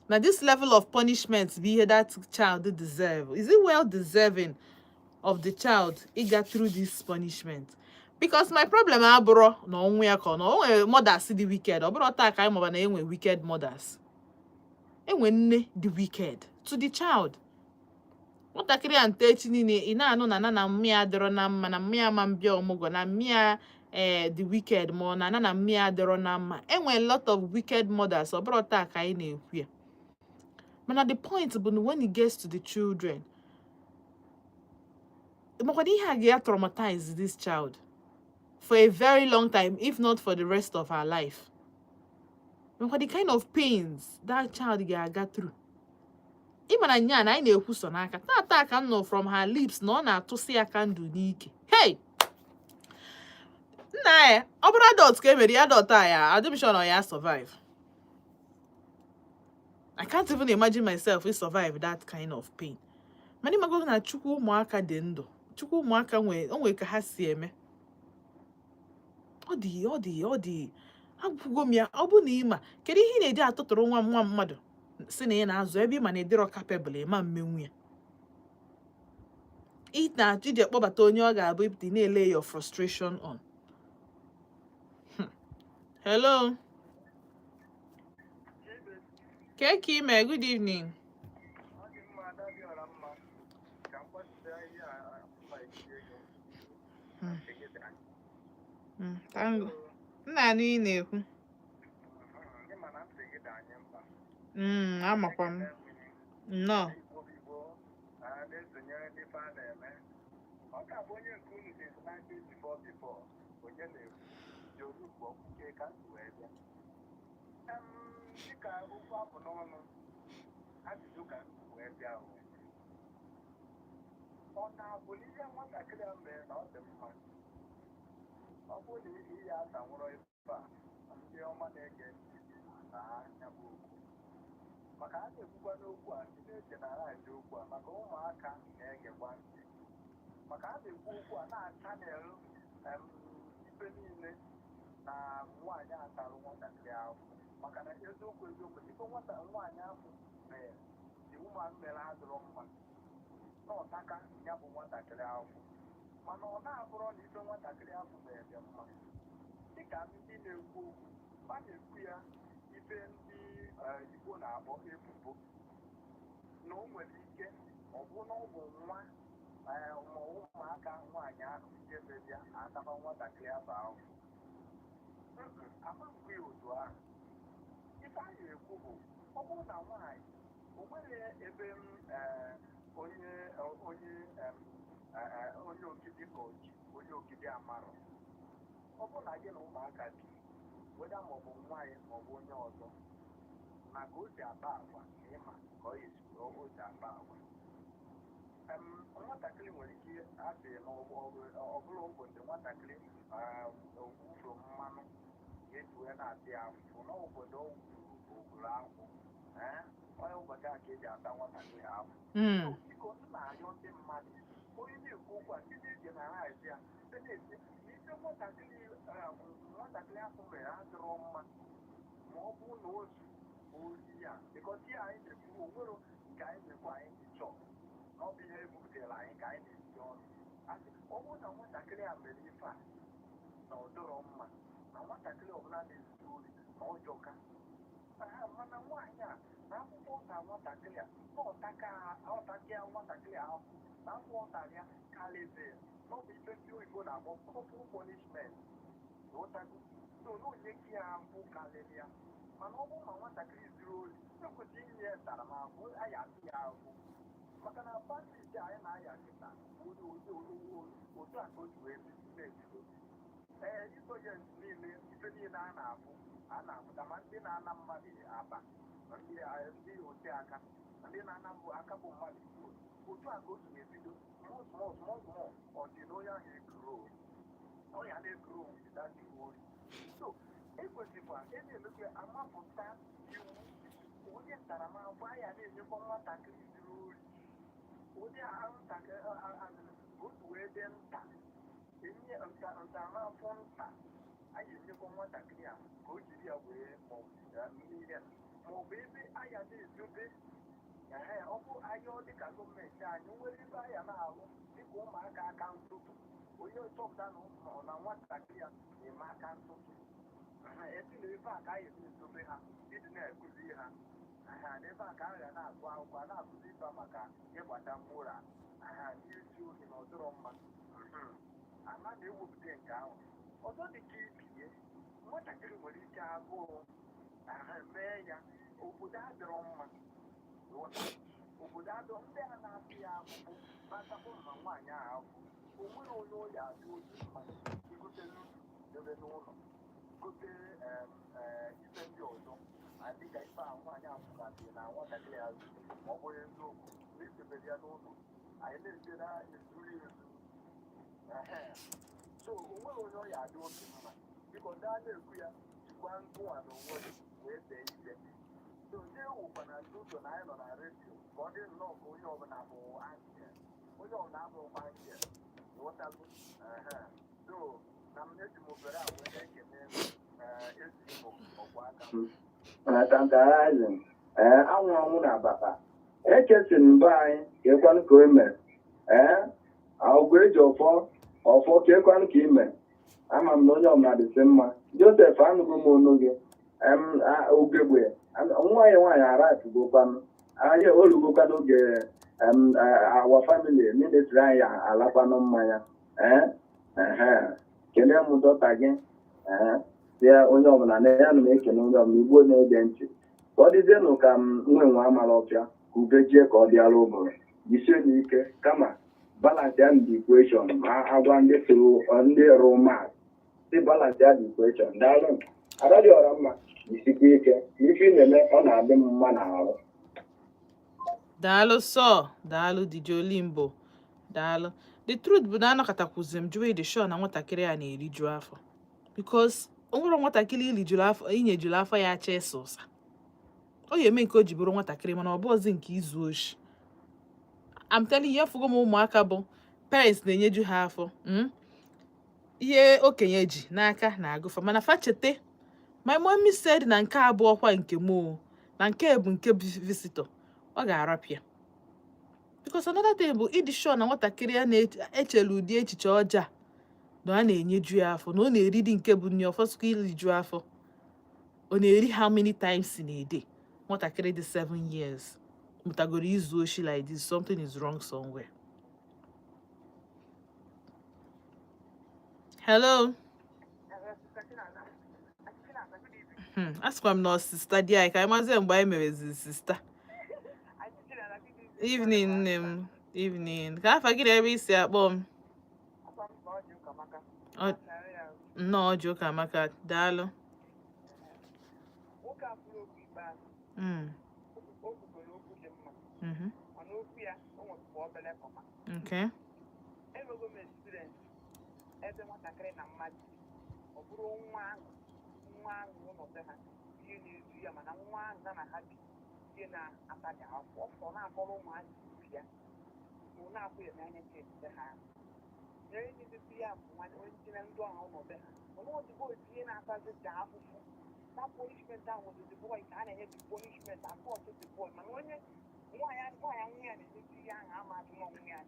na this level of punishment bụ ihe that child deserve. Is it well deserving of the child ịga through this punishment? Because my problem abụrọ na ọnwụ ya, ka ọ na o nwere mothers dị wicked. Ọ bụrụ taa ka anyị maba na enwe wicked mothers, enwe nne dị wicked to the child. Nwatakịrị a nte echi niile ị na-anụ na na mmịa adịrọ na mma, na mmịa ma mbịa ọmụgwọ, na mmịa ee dị wicked, ma ọ na mmịa adịrọ na mma. Enwe a lot of wicked mothers. Ọ bụrụ taa ka anyị na-ekwu ya, mana the point bụ na when it gets to the children, makwana ihe a ga traumatize this child for a very long time, if not for the rest of her life. Makwa the kind of pains that child ga-aga through. Ị ma na nya na anyị na-ekwu so n'aka tata ka m nọ from her lips na ọ na-atụsị ya candle n'ike. Hey, nna ya, ọ bụrụ adult ka e mere ya, adult a ya admission ọ ya survive. I can't even imagine myself if survive that kind of pain. Mana ịmago na Chukwu ụmụaka dị ndụ, Chukwu ụmụaka nwee o nwee ka ha si eme. Ọ dị agwụgo m ya. Ọ bụ na ịma kedu ihe ị na-eji atụtụrụ nwa mmadụ si na ị na-azụ, ebe ị ma na ịdịrọ capable ịma mmenwu ya, ị na-achọ iji kpọbata onye ọ ga-abụ ịpụta ị na-ele your frustration on. Hello. Ke ka ime? Good evening. Thank God. Nna, anụ ị na-ekwu. Amakwa m. Nnọọ. Na o nwere ike ọ bụ na ọ bụ nwa ma ụmụaka nwaanyị ahụ nke bịa ataba nwatakịrị afọ ahụ. Amaghị ya otu ahụ. Ife anyị ekwu bụ, ọ bụrụ na nwaanyị o nwere ebe m onye ogidi ka oji onye ogidi amarọ, ọ bụrụ na gị na ụmụaka bi, weda maọbụ nwaanyị maọbụ onye ọzọ, na ka o si akpa agwa na ịma ka ọ esi o si akpa agwa, nwatakịrị nwere ike asị na ọ bụrụ ụbọchị nwatakịrị wufuru mmanụ ga-eji wee na-ata ya afụfụ n'obodo o wufuru oguru akwụ, onye ụbọchị a ka eji ata nwatakịrị afụ. Biko, m na-arịọ ndị mmadụ, onye na-ekwu okwu a site generalize ya, site na-esi n'ife nwatakịrị afọ mere adịrọ mma, ma ọ bụrụ na ozu ozi ya, because ihe anyị na-ekwu, onwero nke anyị na-ekwu anyị ji chọọ na ọ bụ ihe ebuputere anyị ka anyị na-esi ọnụ asị. Ọ bụrụ na nwatakịrị a mere ife a na ọ dịrọ mma, na nwatakịrị ọbụla na-esi ori na ọjọka ha, mana nwaanyị a na akwụkwọ ụta nwatakịrị a na ọtaka nwatakịrị ahụ na afọ ụtarị ya karịzị na ọ bụ ife ndị oyibo na-akpọ corporal punishment na ụtago so na onye gị ya afụ karịrị ya. Mana ọ bụrụ na nwatakịrị zuru ori, ekwesịrị inye ya ntaramahụhụ, a ya atụ ya ahụhụ, maka na bandit anyị na-aya kịta, otu a ka o ji wee na-ebido. Ee, insurgent niile, ife niile a na-afụ a na-afụta, ma ndị na-ana mmadụ aba, ndị ote aka, ndị na-ana mbụ aka bụ mmadụ, otu a ka o si na-ebido small small small small, ọ dị na onye ahụ ekuro ọya na-ekuro without ori. So ekwesịkwa ị na-emekwa amapụta iwu onye ntaramahụhụ anya na-enyekwa nwatakịrị zuru ori, ụdị ntakịrị otu wee dị nta, enye ntaramahụhụ nta a ga-enyekwa nwatakịrị a ka o jiri ya wee ihe maọbụ ebe anya na-edobe ehe. Ọ bụ ahịa ọ dịka gọọmenti anyị nwere ebe anya na-alụ dịka ụmụaka aka ntụtụ, onye chọpụta na nwatakịrị ya na-eme aka ntụtụ, esi na ebe a ka a ga edobe ha ịdị na-ekuzi ha ha n'ebe a ka a ga na-agụ akwụkwọ, a na-akụzi ịba maka ịgbata mkpụrụ a ha n'isi ohi na ọdịrọ mma ama na-ewepụta nke ahụ. Ọzọ dị ka ibie, nwatakịrị nwere ike agụụ aha mee ya, obodo adịrọ mma. Ghọta? Obodo adịrọ, ndị a na-atụ ya ahụhụ na-atapụ ma nwaanyị ahụ afụ, o nwere onye ọ ya adị obi mma igote nudu debe n'ụlọ, gote ife ndị ọzọ adịka ife a nwaanyị afụgasị na nwatakịrị azụ. Ma ọ bụrụ eziokwu na idebere ya n'ụlọ, anyị na-eje na-ezuru ezu. Ehe. So o nwere onye ọ ya adị obi mma. Biko, ndị a na-ekwu ya jikwa ngụwa na onwe gị wee dee ibe. So ndị ewukwa na ndị ụzọ na anyị nọ na redio ka ọ dị nnọọ ka onye ọbụla bụ angel, onye ọbụla abụrụkwa angel. Ghọtago? Ehe. So na m eji m obere a wee na-ekene ezi Igbo ọgwụ aka. Na tantalizing, ee, anwụ anwụ na ababa echesi mba anyị ka ekwanụ ka o mere. Ee, ọgụ eji ọfọ ọfọ ka ekwanụ ka ime. Ama m na onye ọbụla dịsị mma. Joseph, anụgo m onu gị. Ugegbe nwa ya nwaanyị arapụgokwanụ anyị, olugokwa n'oge our family ministry anyị alakwanụ mmanya. Ee, ehe, kelee m dọta gị. Ee, sị onye ọbụla na ya na m ekene onye ọbụla Igbo na-ege ntị, ka ọ dịzienụ ka m nwe nwe amara ọfịa ka ube jie ka ọ dịara ụbụrụ. Jisie n'ike, kama balance ya the equation, ma agwa ndị sụrụ ndị rụ math si balance ya the equation. Daalụ, ada dị ọra mma. Jisikwa ike n'ife ị na-eme, ọ na-adị m mma n'ahụ. Daalụ sọ, daalụ DJ Olimbo, daalụ. The truth bụ na anọkọtakwuzi m jụọ, ịdị sure na nwatakịrị a na-eriju afọ? Because o nwere nwatakịrị ilijuru afọ, inyejuru afọ ya acha ịsa ụsa, ọ ga-eme nke o ji bụrụ nwatakịrị, mana ọ bụghịzi nke izu oshi. I'm telling you, afụgo m ụmụaka bụ parents na-enyeju ha afọ, Ihe okenye ji n'aka na-agụfa, mana fa chete my mommy said na nke abụọ kwa nke m o, na nke bụ nke visitor, ọ ga-arapịa. Because another thing bụ ịdị sure na nwatakịrị a na-echele ụdị echiche ọjọọ a, na a na-enyeju ya afọ, na ọ na-eridi nke bụ nri ọfọsụkwa iriju afọ, ọ na-eri how many times in a day? Nwatakịrị dị 7 years Mụtagoro izu oshi like this, something is wrong somewhere. Hello. Asịkwa m na ọ sister di anyị ka anyị mazie mgbe anyị merezi sister. Evening, nne m. Evening. Ka afa gị na ebe i si akpọ m? Nnọọ, Ọjị ụka amaka, daalụ. Okay. Enwego m experience ebe nwatakịrị na mmadụ, ọ bụrụ nwa ahụ, nwa ahụ ụlọ be ha ihe na-ezu ya, mana nwa ahụ na ha bi ihe na-ataghị afọ ọsọ na-akọrọ ụmụazị ibi ya ma ọ na-akwụ ya n'anya chebe ha nye onye na-edebe ya bụ nwa onye nche na ndị ọha ụlọ be ha, mana ọ dịgo otu ihe na-atazi ji afụfụ na punishment ahụ dị the boy ka a na-enye the punishment akọ ọtụ the boy, mana onye nwaanyị nwaanyị nwa ya na-emezi ihe ahụ amaghị nwa nwa ya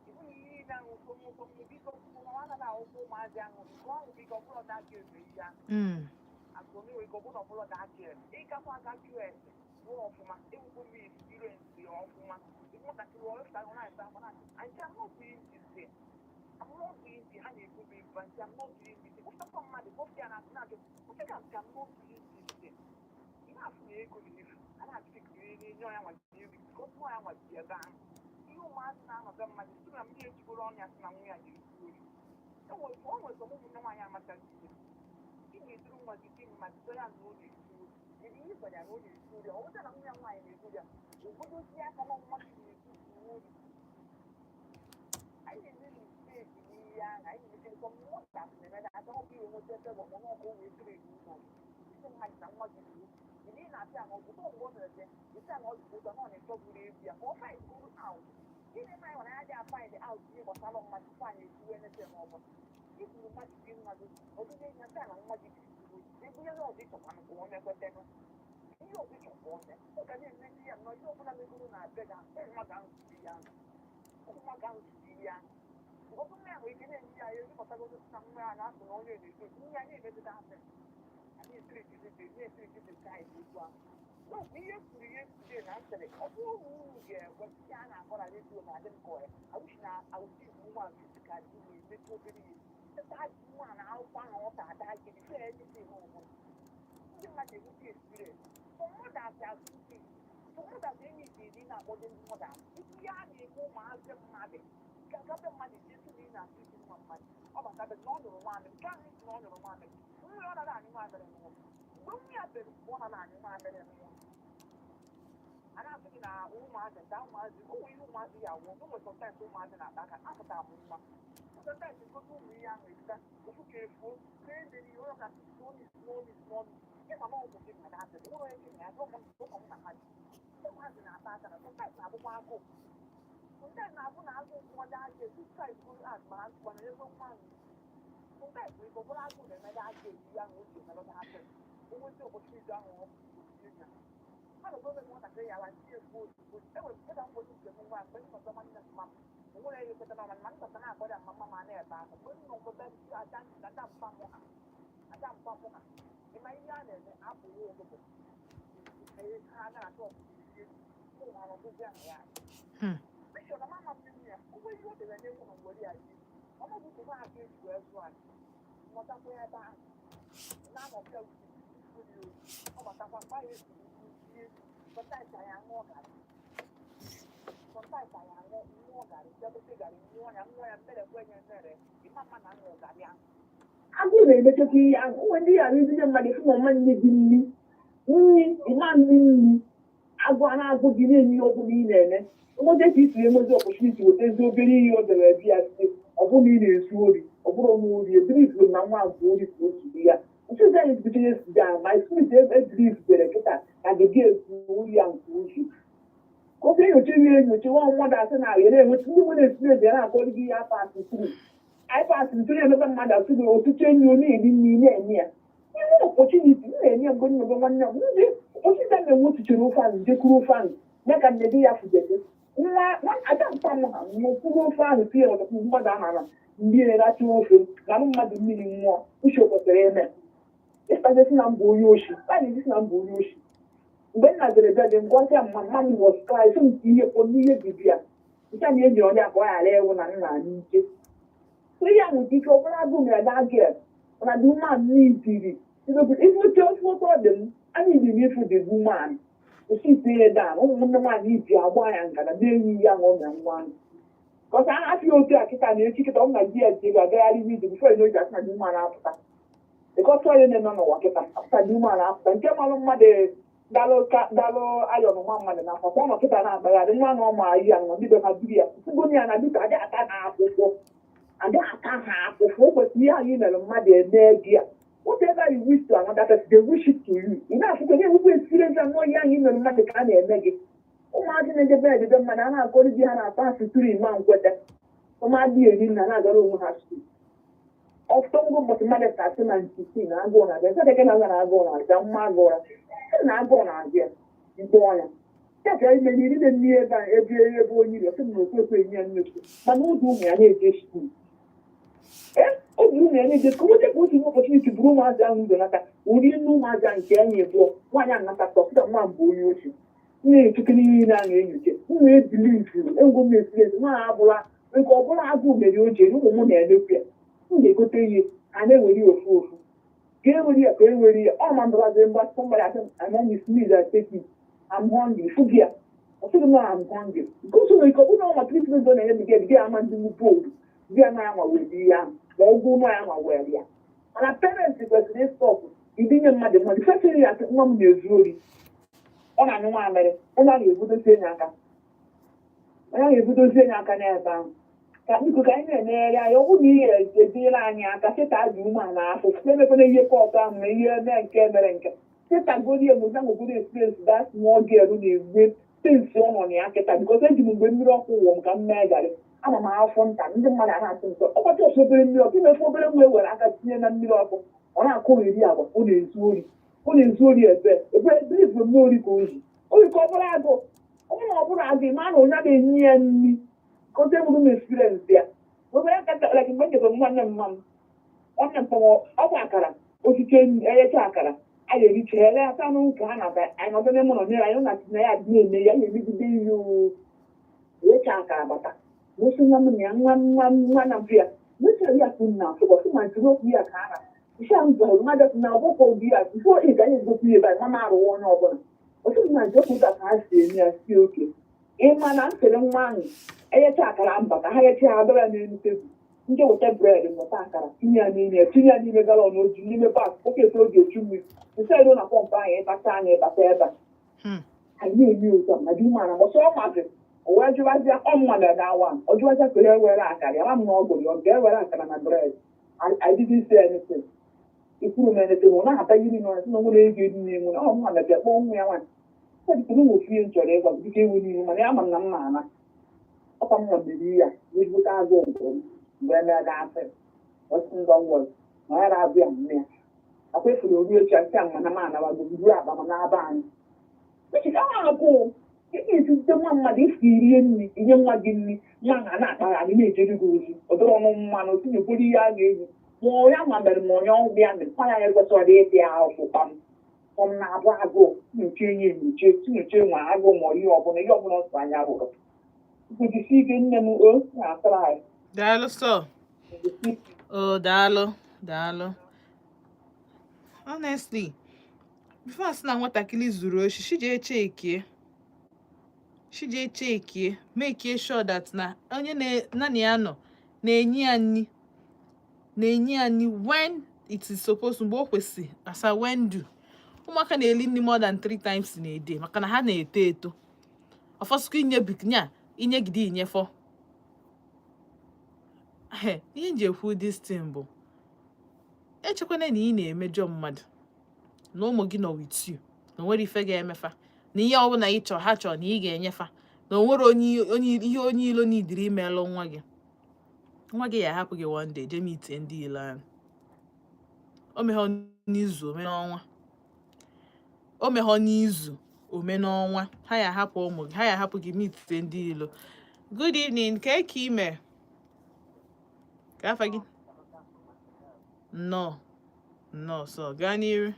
ịbụ na ihe niile ahụ ụtọ biko nwa anaghị akwụkwọ ụmụazị ahụ nke ahụ biko ọbụla daka eme ihe ahụ akụnụwe ka ọbụla ọbụla daka eme ịgakwa aga jụọ ese rụọ ọfụma ewukwo m experience ya ọfụma nwatakịrị ọrụsa ahụ na-asa akwa na aunty, I'm not doing this here. I'm not doing this. Ha na-ebu m ibu, aunty, I'm not doing this. Ụfọdụ mmadụ kpọpụ ya na asị na-ajụ ofe ka nke I'm not doing this here. Ị na-afụ na ego na-efu a na-achị ka ihe na-enye ọya nwaji ego ka ọ tụọ ya nwaji ebe ahụ ihe ụmụazị na-anọbe mmadụ site na mmiri ejigoro ọnụ ya sị na nwa ya jiri zuo ori. E nwere o nwere some ụmụnne nwaanyị amachaghị ihe ị na-eduru nwa gị di mmadụ sọ ya na ọ na-ezu ori, kedu ihe ị gwara ya na ọ na-ezu ori? Ọ bụta na nwa ya nwaanyị na-ezu ya obodo si aka na nwa gị na-ezu ori. Anyị na-eme mistake n'ihe ahụ anyị na-emekọ mmadụ na-eme na aka ọ bụ ihe nweta ebe bụ ọmụmụ ọkụ wee tụrụ iwu ụlọ isi mmadụ na nwa gị na-ewu mgbe ị na-apịa na ọgwụgwọ mgbe ọ na-eme isi na ọgwụgwọ ụzọ na ọ na-echọburu ebu ya ka ọ find guru out. Gịnị ma anyị nwere ya dị find out ihe gbasara mmadụ tupu anyị ekwuwe nete ma ọ bụ iburu mmadụ bi nwa gị ọdụdụ enyi ya na nwa gị bụ ebe ihe ọzọ ịchọkwanụ ka o mekwetenụ ihe ọzọ ịchọ ka o mee ọ ga na-emezi ya nnọọ ihe ọbụla megoro na be gị ụmụ nwa ga-ahụ ya, ụmụ nwa ga-ahụ ya. Ụfọdụ nwa ya nwere ike na-enye ya ezipụtagodo na nwa ya na-asụ na onye na-eto nwa ya na-emezide asị na-etiritizi child otu ahụ. N'okwu ihe kwuru ihe kwuru na nsịrị ọ bụrụ na unu ga-ekwe ihe a na-akọ na redio na adị m ka ya awụchi na awụchi nwa fisikali na-emetụ obere ihe ịta nwa na akwụkwọ ahụ ọ ta ada gị fe anything ọbụla ndị mmadụ enweta experience for mothers are two things. For mothers enyi dị na-akpọdo ndị mothers ihe a na-eme ụmụazị mmadụ gabe mmadụ ji esi na ị na-atụ isi nwa mmadụ ọ batabe na ọ nụrụ nwaamịrị nke ahụ isi na ọ nụrụ nwaamịrị nwa ọ nara anyụ nwaamịrị n'ụlọ mgbe nwa ya bere mgbe ọ nara anyụ nwaamịrị n'ụlọ a na-asị gị na ụmụazị nta ụmụazị o nwere ihe ụmụazị ya awụ o nwere sometimes ụmụazị na-akpa aka apụtara m nwa sometimes ngote ụmụ ihe ahụ ebita ofu ka efuo ka emere ihe onye ka small small small ịma na ọgwụ gị na asị ụlọ onye gị na ya ụmụ ụmụ m na ha ji ụmụazị na-akpa aka na sometimes na-abụkwa agụụ sometimes na-abụ na agụụ nwa dị aka sometimes bụrụ mana mana ebe nwa ahụ sometimes bụ ike ọ bụrụ agụụ na-emede aka eji ya na oge emelọta aka o nweta opportunity ahụ ọ ya mmadụ bụ ebe nwatakịrị ya ala ndị efu ozugbo enwere m ebe mgbochi nke m nwa mgbe m nọta nwanne m mma m o nwere ihe kweta na ma nnọta na-akpọrọ ya mama ma na-ebe ahụ mgbe m nọ nweta ada ada mpa mụ ha ada mpa mụ ha ịma ihe a na-eme apụghị ụtụtụ ha na-atọ ọbụla ụmụ ha nọdụzi ahụ ya bishọp na mama mmiri ya ụgwọ ihe o dere n'egwu na ngwere ya ji ọnọdụ ụtụtụ aka eji wee zụọ anyị mụtakwa ebe ahụ na-anọbịa ọ batakwa mgbe anyị esiri ihe sometimes anyị aṅụọ garị sometimes anyị aṅụ ṅụọ garị bịa gote garị ṅụọ ya ṅụọ ya mmere kwe nye mmere ịma mma na aṅụ garị ahụ Agụụ na-emechakwa ihe ahụ onwe ndị ghara izinye mmadụ ịfụ ma ọma nne gị nri nri ịma nri nri agụ a na-agụ gị na-enye ihe ọbụla ị na-eme nweta ka isi enwezi opportunity weta ezi obere ihe o dere ebe ya site ọ bụrụ na ị na-ezu ori ọ bụrụ na ori ebirifuru na nwa bụ ori ka o zuru ya nchụzi anyị zibitere esi ya ma spirit ebirifubere kịta na gị ezu ori ya nke uzu ka ofe enyocha ihe enyocha nwa mmadụ asị na ya na-enweta ndị nwere experience ya na-akọrọ gị ihe apasị tru anyị pasịrị tụrụ emebe mmadụ asị gị ọtụtụ enyi ọ na-eri nri na-enye ya ihe opportunity m na-enye mgbe nnọgọ nwanne m ndị opportunity a na-enwe otuchere ofe ahụ jekwuru ofe ahụ ya ka nne di ya fujete nwa ada mpa m ha kwuru ofe ahụ tinye ọtụtụ mmadụ ama na ndị na-eracha ofe na mmadụ mmiri nwụọ uche kwesịrị ime ịkpazesi na mbụ onye oshi a na-esi na mbụ onye oshi. Mgbe nna zere bịa dị ngwazi mma mma m was cry sị m ka ihe kwuo n'ihe bibi ya nke a na enyi onye a ka ọ ghara ịwụ na nna n'ike. So ihe a nwere ike ọ bụrụ agụụ mere that girl, mana the woman neediri ife oche ofe otu ọ dị m anyị dị n'ifu the woman osi itinye down. Ụmụnne nwaanyị iji agba ya ngana na-enyi ya ṅụọ na nwa ahụ kọsa afọ otu a kịta na echi kịta ọ na di ya ji ego agagharị n'izu before you know it, asị na the woman apụta, because onye na-eme n'ụwa kịta apụta, the woman apụta nke malụ mmadụ dalụ ka dalụ ayọn nwa mmadụ n'afọ ka ọ nọ kịta na-akpagharị nwa na ọma ayi ya nọ ndị be ha biri ya fugoni ya na dịka adị ata ha akwụkwọ, adị ata ha akwụkwọ. O kwesịrị ihe anyị mere mmadụ eme gị ya. Whatever you wish to another person, they wish it to you. Ị na-afụkwa na-enwekwa experience anọ ihe anyị mere mmadụ ka a na-eme gị. Ụmụazị na-edebe edebe mmadụ a na-akọrọ di ha na-ata asụtụrụ ime nkweta ụmụadị eri na na-agara onwe ha school. Ọtụtụ ngụ ụbọchị mmadụ ka-asị na nkisi na agụụ na-abịa nke dịka na na agụụ na-abịa mma agụụ sị na agụụ na-abịa mkpọ ya ya ka ime na iri na mmiri ebe a ebe ebe onye iri ọsị m na okwu ekwe enye ya nnukwu, mana ụdị ụmụ ya na-eje school, ee, obi ụmụ ya na-eje ka nweta ka otu opportunity bụrụ ụmụazị ahụ ụzọ nata ori nne ụmụazị ahụ nke enyi bụọ nwaanyị ahụ nata tọpụta nwa mbụ onye ochi na-echoke niile ahụ enyoche ụmụ ebilivu engo m experience nwa abụla nke ọbụla agụụ mere o ji eri ụmụ m na-emekwu ya. M ga-egote ihe a na-ewere ya ofu ofu ka ewere ya ka ewere ya ọ ma ndọbazi mgba. Somebody asị m, and sneeze, I take it, I'm hungry. Fụgị ya ọ sịghị m na I'm hungry nke o so nwere ike ọ bụrụ na ọ ma treatment ọ na-enye gị gị ama ndị bold di ya na ya nwa were ihe ahụ ma ọ gwụ nwa ya nwa were ya. Mana parents kwesịrị ị stop idinye mmadụ mmadụ fesịrị ya sị nwa m na-ezu ori, ọ na-anyụ mamịrị. Onye a na-ebudozi enyi aka, onye a na-ebudozi enyi aka n'ebe ahụ ka biko ka anyị na-enyere anya. Ọ bụrụ na ihe etinyela anyị aka sịta dị umeala afọ site emekwana ihe court ahụ na ihe mee nke mere nke sịta godi emume nwegoro experience that small girl na-enwe since ọ nọ na ya kịta, because eji m mgbe mmiri ọkụ wụọ m ka m mee garị ama m afọ nta ndị mmadụ a na-atụ nsọ ọkpacha ọsọ obere mmiri ọkụ imefu obere nwa ewere aka tinye na mmiri ọkụ ọ na-akụ eri agwa. Ọ na-ezu ori, ọ na-ezu ori ebe ebe ebe ibu m ori ka o ji ori ka ọ bụrụ agụ. Ọ bụrụ na ọ bụrụ agụ ịma na onye na-enye ya nri kote bụrụ m experience ya obere nkata like mgbe m jekọrọ nwanne m nwa m nwanne m pọmọ ọ bụ akara osike enyecha akara a ga-ericha ele ata n'ụka ha na anyị nọdụ n'ime ụlọ nyere anyị na na ya dị na-eme ya na-emegide ihe o enyecha akara bata n'osi nwa m na ya nwa nwa nwa na mfe ya mesịrị ya kwuru na afọ bọsị ma ntụrụ okwu ya ka a na isi a m zọrọ mmadụ na ọgbọkọ obi ya before ị ga egosi ebe a mama arụwa onye ọbụla osi m na nje okwu ka ha si eme ya si oke ịma na nsịrị nwa ahụ enyecha akara mba ka ha nyecha ha dọrọ ya n'elu tebụl ndị weta bread nweta akara tinye ya n'ime ya tinye ya n'ime gallon oji n'ime bak bucket o ji echu mmiri nsị ero na pump ahụ ịbata anya ịbata ebe a anyị na-eme otu a na dị umeala gbọsọ ọ mazi o wee jụwazịa ọ mma na dawa ọ jụwazịa ka e were akara ya ma m na ọ gụrụ ya ọ ga-ewere akara na bread. I didn't say anything, ikwuru m anything. Ọ na-ata iri na ọsị na nwere ego eri na-enwe ọ mma mepịa kpọọ nwa ya nwaanyị sị m ofu ihe m chọrọ ịgwa gị dịka ewu n'ihu mana ya ama m na m na-ana ọkwa m nọbiri ya ezigbote agụụ nke m mgbe emee ga-asị ọsị ndọ nwere na ya na-abụ ya nne ya akwa efuru oru echi nke a mana m anawago buru akpa m na-aba anyị agụụ ị ga-esite nwa mmadụ isi rie nri inye nwa gị nri nwa na na-akpagharị na-ejere gị ozi ọ dọrọ ọnụ mmanụ tinyekwuru ihe a ga-eji ma ọ ya ma mere ma onye ọgwụ ya mere nwa ya ekwesịrị ịdị ahụ kpam kpọm na-abụ agụụ nyocha enyi enyoche tinyoche nwa agụụ ma ihe ọbụla ihe ọbụla ọtụ anya hụrụ jisi ike nne m o na-atara anyị. Daalụ sọ o, daalụ, daalụ. Honestly, before asị na nwatakịrị zuru oshi, shi jee chekie, shi jee chekie, make sure that na onye na ya nọ na-enye ya nri, na-enye ya nri when it is supposed, mgbe o kwesị asa when do. Ụmụaka na-eli nri more than three times in a day maka na ha na-eto eto ọfọsụkwa inye nya inyegide inyefọ. Ihe m ji ekwu this thing bụ echekwana na ị na-emejọ mmadụ na ụmụ gị nọ with you na onwere ife ga-emefa na ihe ọbụla ị chọọ ha chọọ na ị ga-enyefa na onwere onye onye ihe onye ilo n'idiri imelụ nwa gị. Nwa gị ya ahapụ gị one day jee meet ndị ilo ahụ. O meghọ n'izu, ome n'ọnwa, o meghọ n'izu, ome n'ọnwa, ha ya ahapụ ụmụ gị, ha ya ahapụ gị meet ndị ilo. Good evening, ka eke ime ka afa gị? Nnọọ, nnọọ sọ, gaa n'iru.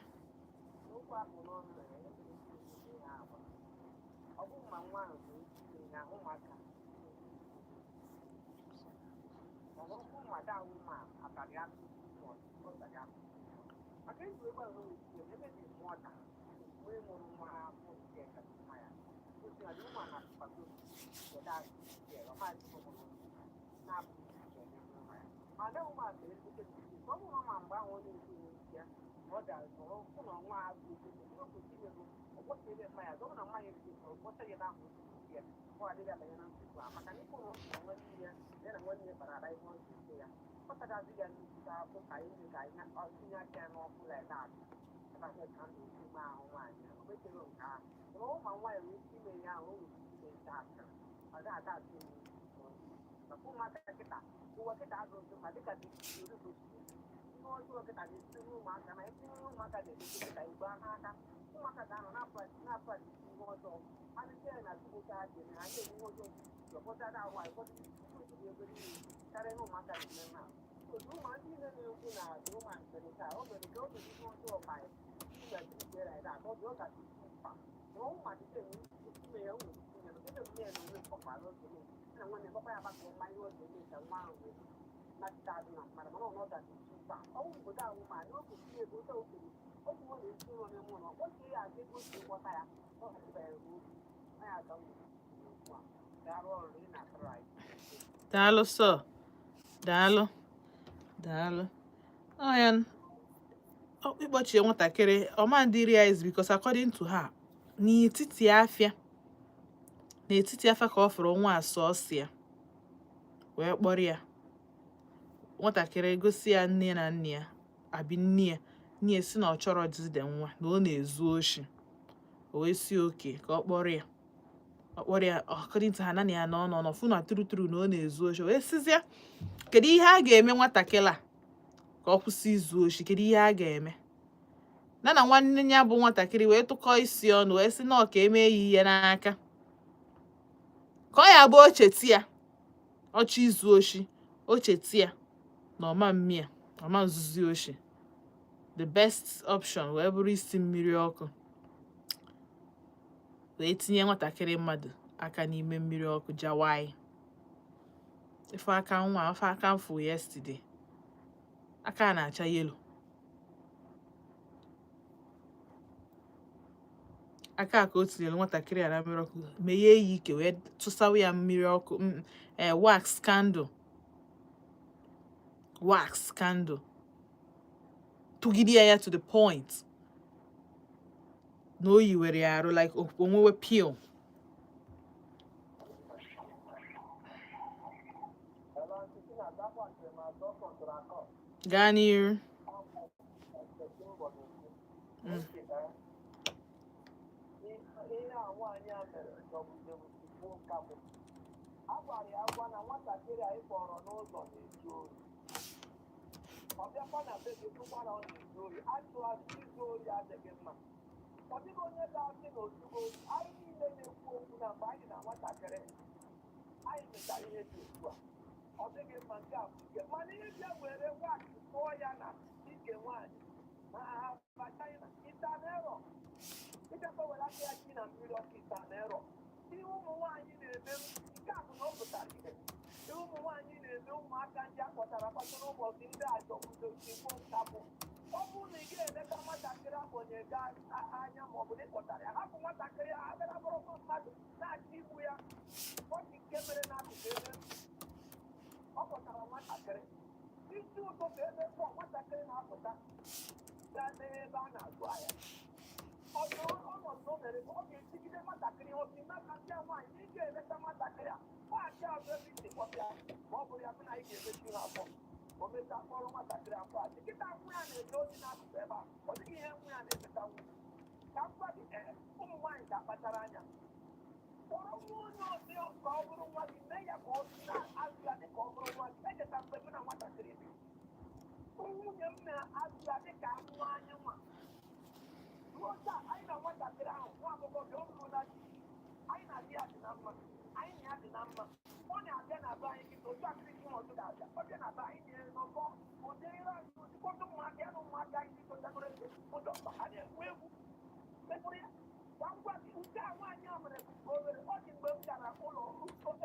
Daalụ sọ, daalụ, daalụ. Ọ ya ịkpọchie nwatakịrị ọma ndị realize, because according to her, n'etiti afịa ka ọ fụrụ nwa asọsị ya wee kpọrọ ya. Nwatakịrị gosi ya nne na nne ya, abi nne ya, nne ya si na ọ chọrọ jide nwa na ọ na-ezu oshi. O wee si oke ka ọ kpọrọ ya, ọ kpọrọ ya. According to ha, na ya na ọ nọ fụ na true true na ọ na-ezu oshi. O wee sizia, kedu ihe a ga-eme nwatakịrị a ka ọ kwụsị izu oshi? Kedu ihe a ga-eme? Na nwanne ya bụ nwatakịrị wee tụkọọ isi ọnụ wee sị na ọ ka eme ya ihe n'aka ka ọ ya bụ ocheti ya ọchọ izu oshi, ocheti ya na ọma mmịa ọma nzuzi oshi. The best option wee bụrụ isi mmiri ọkụ wee tinye nwatakịrị mmadụ aka n'ime mmiri ọkụ jawai. Ife aka nwa, ife aka mfu yesterday, aka a na-acha yellow, aka a ka o tinyere nwatakịrị a na mmiri ọkụ, meghee ya ike wee tụsawa ya mmiri ọkụ, wax candle, wax candle, tụgide ya ya to the point na o yiwere ya arụ like onwewe peel. Gaa n'iru. Ihe a nwaanyị a mere jọgburu tigbuo nkakwụ. A gwara ya agwa na nwatakịrị a ị kpọrọ n'ụzọ na-ezu ori, ọ bịakwa na be gị tụkwa na ọ na-ezu ori. Achụ azụ izu ori adịghị mma. Ọ dịghị onye ga-asị na ozugbo anyị niile na-ekwu okwu na mgbe anyị na nwatakịrị anyị mechara ihe dị otu a, ọ dịghị mma. Nke a bụ nke mana ihe bịa were wax tụọ ya na ike nwaanyị ma ha ba China itanero ịbịakwa were aka ya ji na mmiri ọkụ itanero. Ihe ụmụ nwaanyị na-eme, nke a bụ na ọ pụtara ihe ihe ụmụ nwaanyị na-eme ụmụaka ndị a kpọtara akpọta n'ụbọchị ndị a jọgburu nkapụ. Ọ bụrụ na ị ga-eleta nwatakịrị akpọnye gị anya ma ọ bụ na ị kpọtara ya, hapụ nwatakịrị a abịara bụrụ mmadụ na-achọ igbu ya. Ọ dị nke mere n'akụkụ ebe ọ kpọtara nwatakịrị isi ụtụtụ ebe pụọ, nwatakịrị na-apụta gaa n'ebe a na-azụ ahịa. Ọzọ ọnọdụ o mere, ọ ga-etigide nwatakịrị osi nakasịa nwaanyị na ị ga-eleta nwatakịrị a kpọghachi azụ ebe isi kpọta ya, ma ọ bụrụ ya bụ na anyị ga-emechi ha afọ. O mechaa kpọrọ nwatakịrị afọ a kịta, nwa ya na-eje ozi n'akụkụ ebe a, ọ dịghị ihe nwa ya na-emetanwu. Ka m gwa gị, ee, ụmụ nwaanyị ga-akpachara anya. Kpọrọ nwa onye ọzọ ka ọ bụrụ nwa gị, mee ya ka ọ na-azụ ya dị ka ọ bụrụ nwa gị. Echeta mgbe mụ na nwatakịrị bi, nwunye m na-azụ ya dị ka nwa anyị nwa. Ruo taa, anyị na nwatakịrị ahụ, nwa agbọghọ o ruola di, anyị na di ya dị na mma, anyị na ya dị na mma. Ọ na-abịa na be anyị kịta otu akịrị ọzọ ga-abịa, ọ bịa na be anyị na-enọkọ ụdịrị anyị ụdịkọta ụmụaka ya na ụmụaka anyị tụtagoro eze ụdọ mkpa ha na-egwu egwu mepụrụ ya. Ka m gwa gị, nke a nwaanyị a mere bụ obere. Ọ dị mgbe m gara ụlọ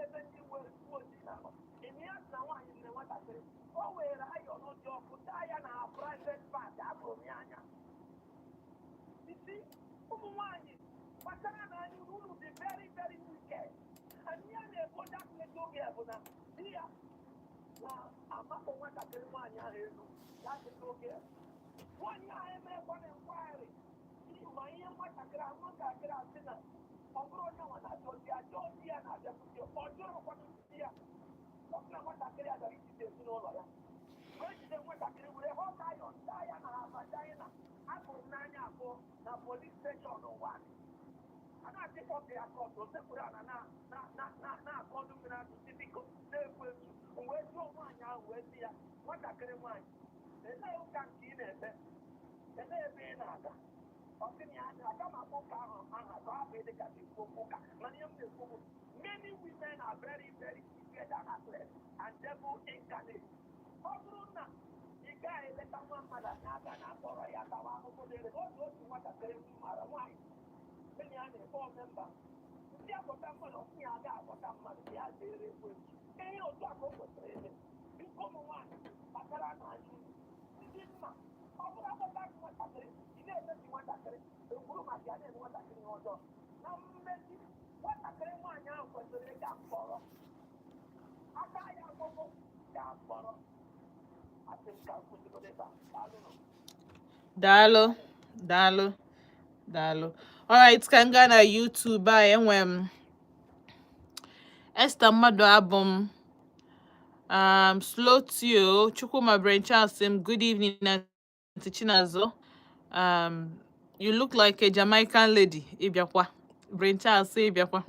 ebe ndị uwe ojii na-anọ eme ya sị na nwaanyị mere nwatakịrị. Kpachara na anya unu, unu dị very very wicked. And ihe a na-ebo that little girl bụ na di ya na-amakpọ nwatakịrị nwaanyị ahụ elu. That little girl, nwaanyị ahụ emekwana inquiry ma ihe nwatakịrị ahụ, nwatakịrị asị na ọ bụrụ onye nwa na-achọ di ya, chọọ di ya na-abịakwute, ọ jụrụkwanụ di ya. Ọ sị na nwatakịrị a gara ijide ezinụlọ ya, wee jide nwatakịrị were hot iron daa ya na vagina. Afụrụ m n'anya abụọ na police station ụwa a na-achịkọta ya court. O sekpuru ala na-akọ ọdụ mmiri azụ si biko na-ekwu etu. M wee jụọ nwaanyị ahụ, wee sị ya, "Nwatakịrị nwaanyị, elee ụka nke ị na-ekpe? Elee ebe ị na-aga?" Ọ sị na ya aga m akpọ ụka ahụ aha ka ọ hapụ ịdị ka ekwu okwu ụka. Mana ihe m na-ekwu bụ many women are very very wicked and heartless and devil incarnate. Ọ bụrụ na ị gaghị eleta nwa mmadụ anya, aga na akpọrọ ya tawa ahụhụ dịrị otu nwatakịrị m mara nwaanyị enyi ya na-ekpe omemba ndị akpọta mmadụ, ọsị ya aga akpọta mmadụ ya zere ekwensu. Ihe otu a ka o kwesịrị ime. Biko, ụmụ nwaanyị, kpachara n'anya unu. Ndị nna, ọ bụrụ akpọta gị nwatakịrị, ị na-emebi nwatakịrị, ekwuru maka ya na-eme nwatakịrị ihe ọjọọ. Na mmezi, nwatakịrị nwaanyị ahụ kwesịrị ịga mkpọrọ, aka ya agbọgbọ gaa mkpọrọ. Asị m ka m kwụsịgodo ebe a. Daalụnụ. Daalụ, daalụ, daalụ. Alright, ka m gaa na YouTube a. Enwe m Esther mmadụ abụ m Slow Tio Chukwuma Brain Charles m. Good evening, Aunty Chinazo. You look like a Jamaican lady. Ịbịakwa Brain Charles, ịbịakwa.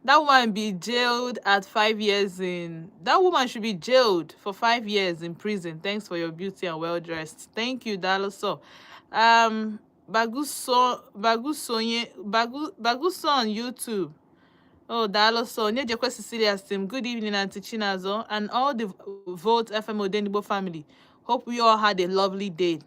That woman be jailed at 5 years in that woman should be jailed for 5 years in prison. Thanks for your beauty and well dressed. Thank you, daalụ. So Baguso Bagusonye Bagu Baguso on YouTube. Oh, daalụ. So Onyejekwe Cecilia Sim, good evening, Auntie Chinazo, and all the Volt FM Odenigbo family. Hope we all had a lovely day.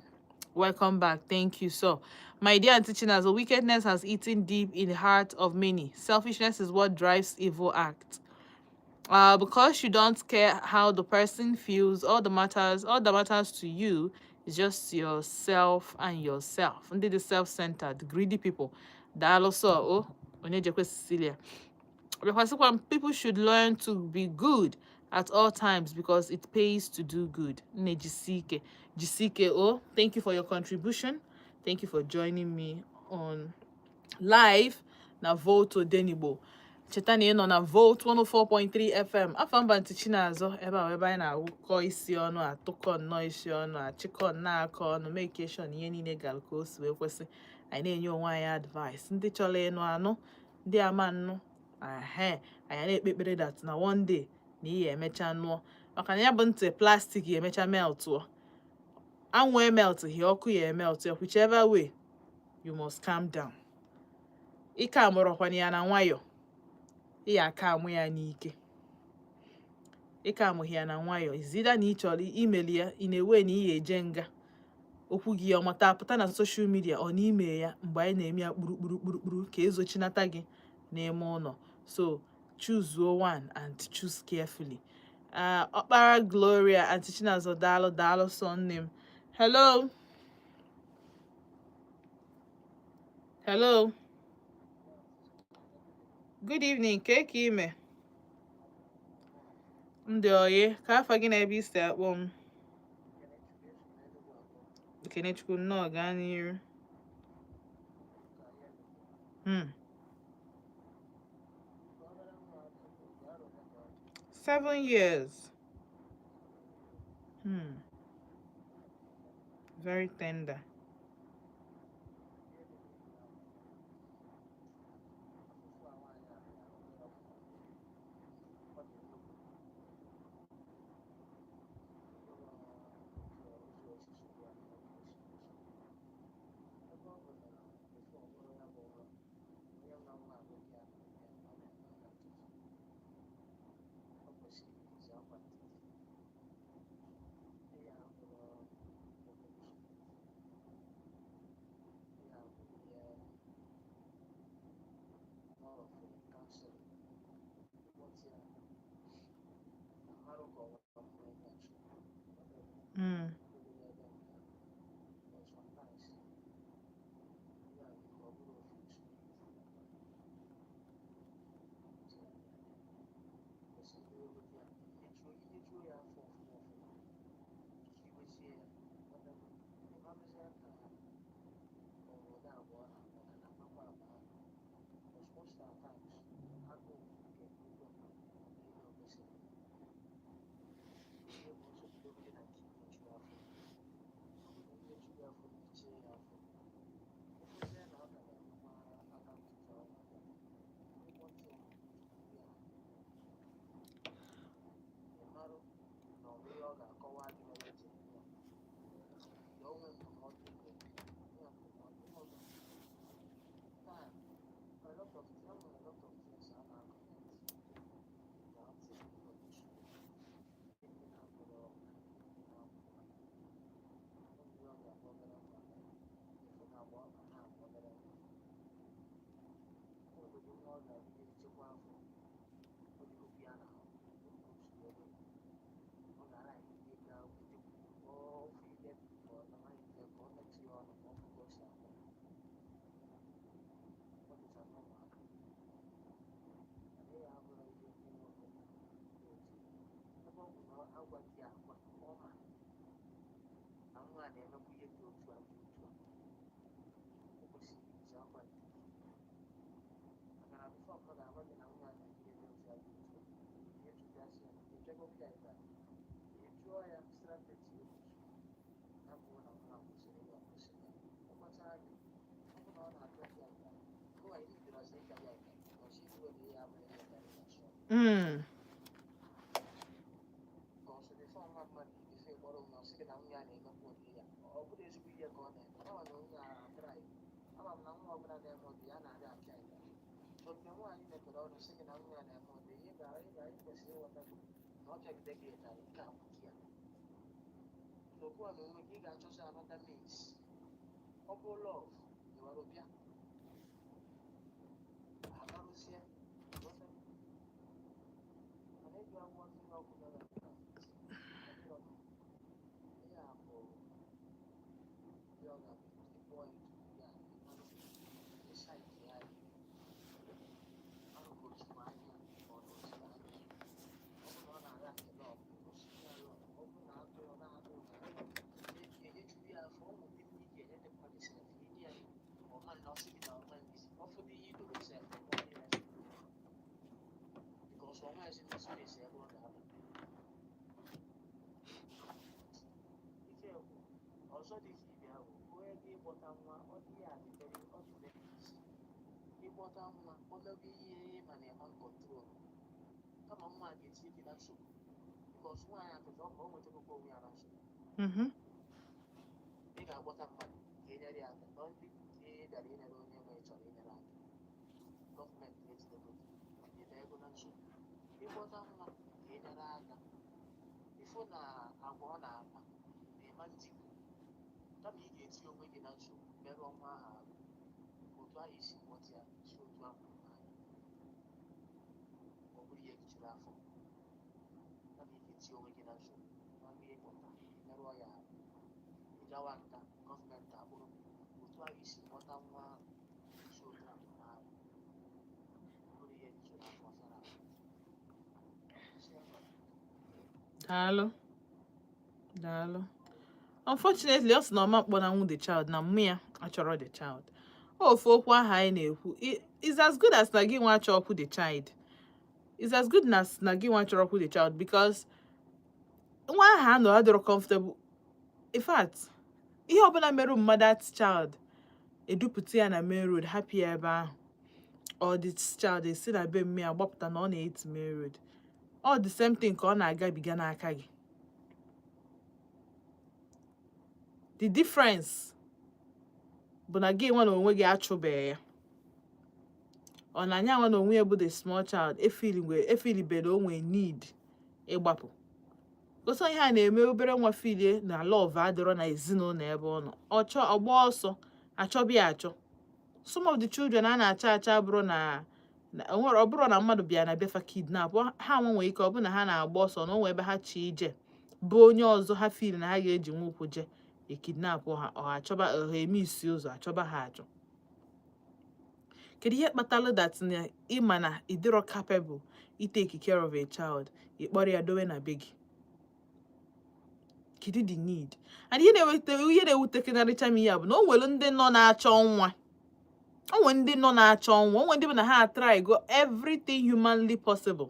Welcome back. Thank you. So, my dear Auntie Chinazo, wickedness has eaten deep in the heart of many. Selfishness is what drives evil acts. Because you don't care how the person feels, all that matters to you is just yourself and yourself. And the self-centered, greedy people. Daalụ so, oh, Onyejekwe Cecilia. Because people should learn to be good at all times because it pays to do good. Nne, jisike. Jisike, oh, thank you for your contribution. Thank you for joining me on live na Volt Odenigbo. Cheta na ị nọ na Volt 104.3 FM. Afọ mba ntị Chinazọ ebe a, ebe anyị na-awụkọ isi ọnụ, atụkọ nnọọ isi ọnụ, achịkọ nnọọ aka ọnụ, make sure na ihe niile gara ka o si wee kwesị. Anyị na-enye onwe anyị advice. Ndị chọrọ ịnụ anụ, ndị ama nnụ ahe, anyị na-ekpe ekpere that na one day na ihe emecha nụọ, maka na ya bụ ntị plastic ya emecha meltụọ, anwụ emelt hie, ọkụ ya emelt ya. Whichever way, you must calm down. Ike amụrọkwana ya na nwayọ, ị ya aka amụ ya n'ike. Ike amụghị ya na nwayọ izida na ị chọrọ imeli ya ị na-ewe na ị ya eje nga okwu gị ọmata pụta na social media ọ n'ime ya mgbe anyị na-eme ya kpurukpuru kpurukpuru ka ezochinata gị n'ime ụlọ. So choose one and choose carefully. Ọkpara Gloria, Aunty Chinazọ, daalụ, daalụ sọ nne m. Hello, hello, good evening. Ke ka ime ndị oyi ka afọ gị na ebe isi akpọ m? Kenechukwu, nnọọ, gaa n'iru. 7 years. Very tender. Daalụ, daalụ. Unfortunately, ọ sị na ọma mkpọnanwụ the child, na mmụ ya achọrọ the child. Ofu okwu ahụ anyị na-ekwu is as good as na gị nwa achọkwu the child, is as good as na gị nwa chọrọkwu the child, because nwa ahụ anọ adịrọ comfortable. In fact, ihe ọbụla mere mmadụ, that child edupụta ya na main road, hapụ ya ebe ahụ, or the child esi na be mme ya gbapụta na ọ na-eti main road, all the same thing ka ọ na-agabiga n'aka gị. The difference bụ na gị nwa na onwe gị achụbeghị ya, ọ na anya nwa na onwe ya bụ the small child efeelibere o nwee need ịgbapụ. Gosi ihe a na-eme obere nwa feelie na love adịrọ na ezinụlọ ebe ọ nọ, ọ chọ ọgba ọsọ achọba ya achọ. Some of the children a na-achọ achọ abụrụ na onwere, ọ bụrụ na mmadụ bịa na befa kidnap ha, nwa nwere ike ọ bụ na ha na-agba ọsọ na onwe ebe ha chi ije bụ onye ọzọ, ha feel na ha ga-eji nwa ụkwụ je ekidnap ha, ọ achọba ha, eme isi ụzọ achọba ha achọ. Kedu ihe kpatara that na ịma na ịdịrọ capable i take care of a child, ịkpọrọ ya dowe na be gị? Kedu the need? And ihe na-ewute, ihe na-ewutekarịcha m ihe a bụ na o nwere ndị nọ na-achọ nwa, o nwere ndị nọ na-achọ nwa, o nwere ndị bụ na ha try go everything humanly possible,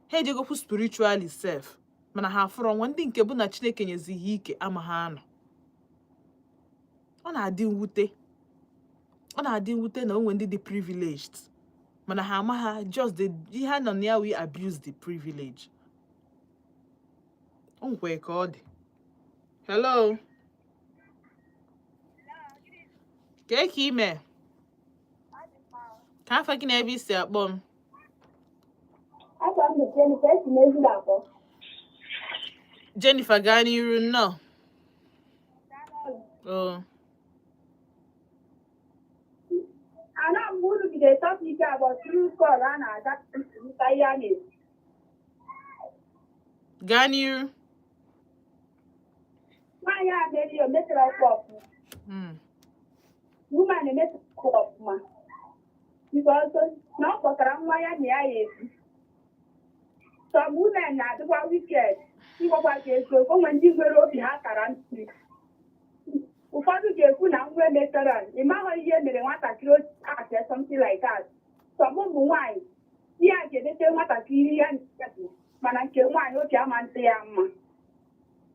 ha ejegokwu spiritually sef, mana ha afụrọ nwa. Ndị nke bụ na Chineke nyezi ha ike ama ha anọ. Ọ na-adị mwute, ọ na-adị mwute na o nwere ndị dị privileged, mana ha ama ha just the ihe ha nọ na ya, we abuse the privilege. O nwekwe ka ọ dị. Hello, kee ka ime ka afa gị na ebe isi akpọ m? Afa m bụ Jennifer, esi m Ezulu akpọ. Jennifer, gaa n'iru, nnọọ o. Ana mgbe unu bidoro topic about true call, a na-aga nta ihe a na-ekwu. Gaa n'iru. Nwaanyị a mere ya, o metara ọkwa ọfụma. Woman emetara ọkwa ọfụma. Because na ọ kpọtara nwa ya na ya ya ebi. Some women na-adịkwa wicked, ịgwakwa gị eziokwu. O nwere ndị nwere obi ha tara mmiri. Ụfọdụ ga-ekwu na nwa emetara, ị maghị ihe mere nwatakịrị o ji act something like that. Some ụmụ nwaanyị, ihe a ga-emete nwatakịrị ya na ya, mana nke nwaanyị obi ama ntị ya mma.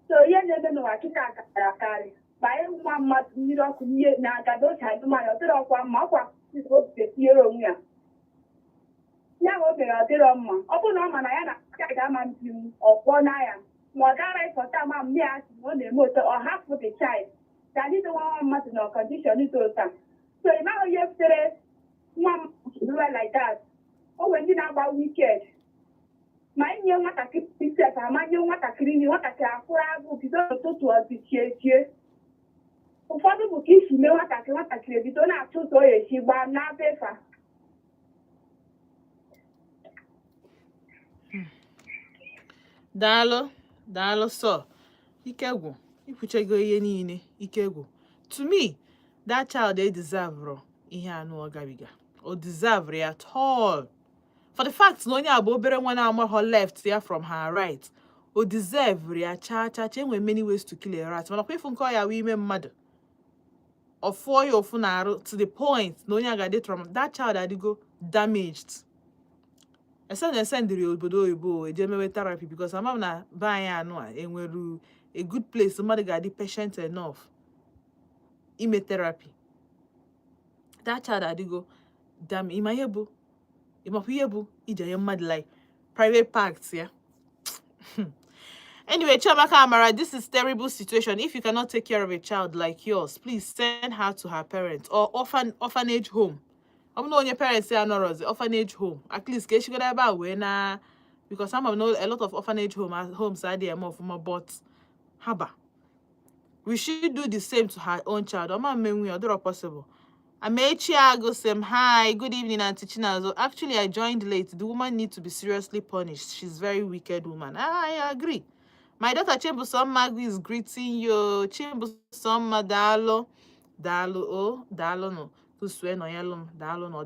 So ihe na-eme n'ụwa kịta karịrị akarị. Banye nwa mmadụ mmiri ọkụ, ihe na-agada otu adụmanya, ọ dịrọ ọkwa mma. Ọkwa obi etinyere onwe ya, ya o mere ọ dịrọ mma. Ọ bụrụ na ọ ma na ya na child ama mbinwu, ọ kpọọ na ya, ma ọ gara ịfọta ma mme ya sị na ọ na-eme otu, ọ hapụ the child ka anyị nwa nwa mmadụ na condition dị otu a. So ị maghị ihe butere nwa mmadụ like that. O nwere ndị na-agba wicked, ma inye nwatakịrị sef, amanye nwatakịrị nri, nwatakịrị akwụrụ agụụ bido n'ụtụtụ, ọdị chie chie. Ụfọdụ bụ ka isi mee nwatakịrị, nwatakịrị ebido na-achụ ụzọ ọ ga-esi gbaa na-abefa. Daalụ, daalụ. Sọ ike gwụ, ikwuchego ihe niile, ike gwụ. To me, that child e deserve ihe anụ ọ gabiga, o deserve ya at all. For the fact na onye a bụ obere nwa na-amaghọ left ya from her right, o deserve ya cha cha cha. Enwere many ways to kill a rat, mana kwa ịfụ nke ọ ya wụ ime mmadụ, ọ fụọ ya ụfụ na-arụ to the point na onye a ga-adị trauma. That child adịgo damaged, ese na esendịrị obodo oyibo eje mewe therapy, because ama m na be anyị anụ a enwere a good place mmadụ ga-adị patient enough ime therapy. That child adịgo dam. Ịma ihe bụ, ịmakwa ihe bụ ije nye mmadụ like private parts ya. Anyway, Chiamaka Amara, this is terrible situation. If you cannot take care of a child like yours, please send her to her parents or orphanage home. Ọ bụ na onye parents ya nọrọzi, orphanage home. At least ka eshigoro ebe a wee na, because ama m na a lot of orphanage homes adịghị eme ọfụma, but haba. We should do the same to her own child. Ọma mmenwu ya, ọ dịrọ possible. Amechi Agosim, hi, good evening, Auntie Chinazo. Actually, I joined late. The woman needs to be seriously punished. She's very wicked woman. I agree. My daughter Chimbusomma is greeting you. Chimbusomma, dalo. Dalo, oh, dalo no. Tusue no yelum, dalo no.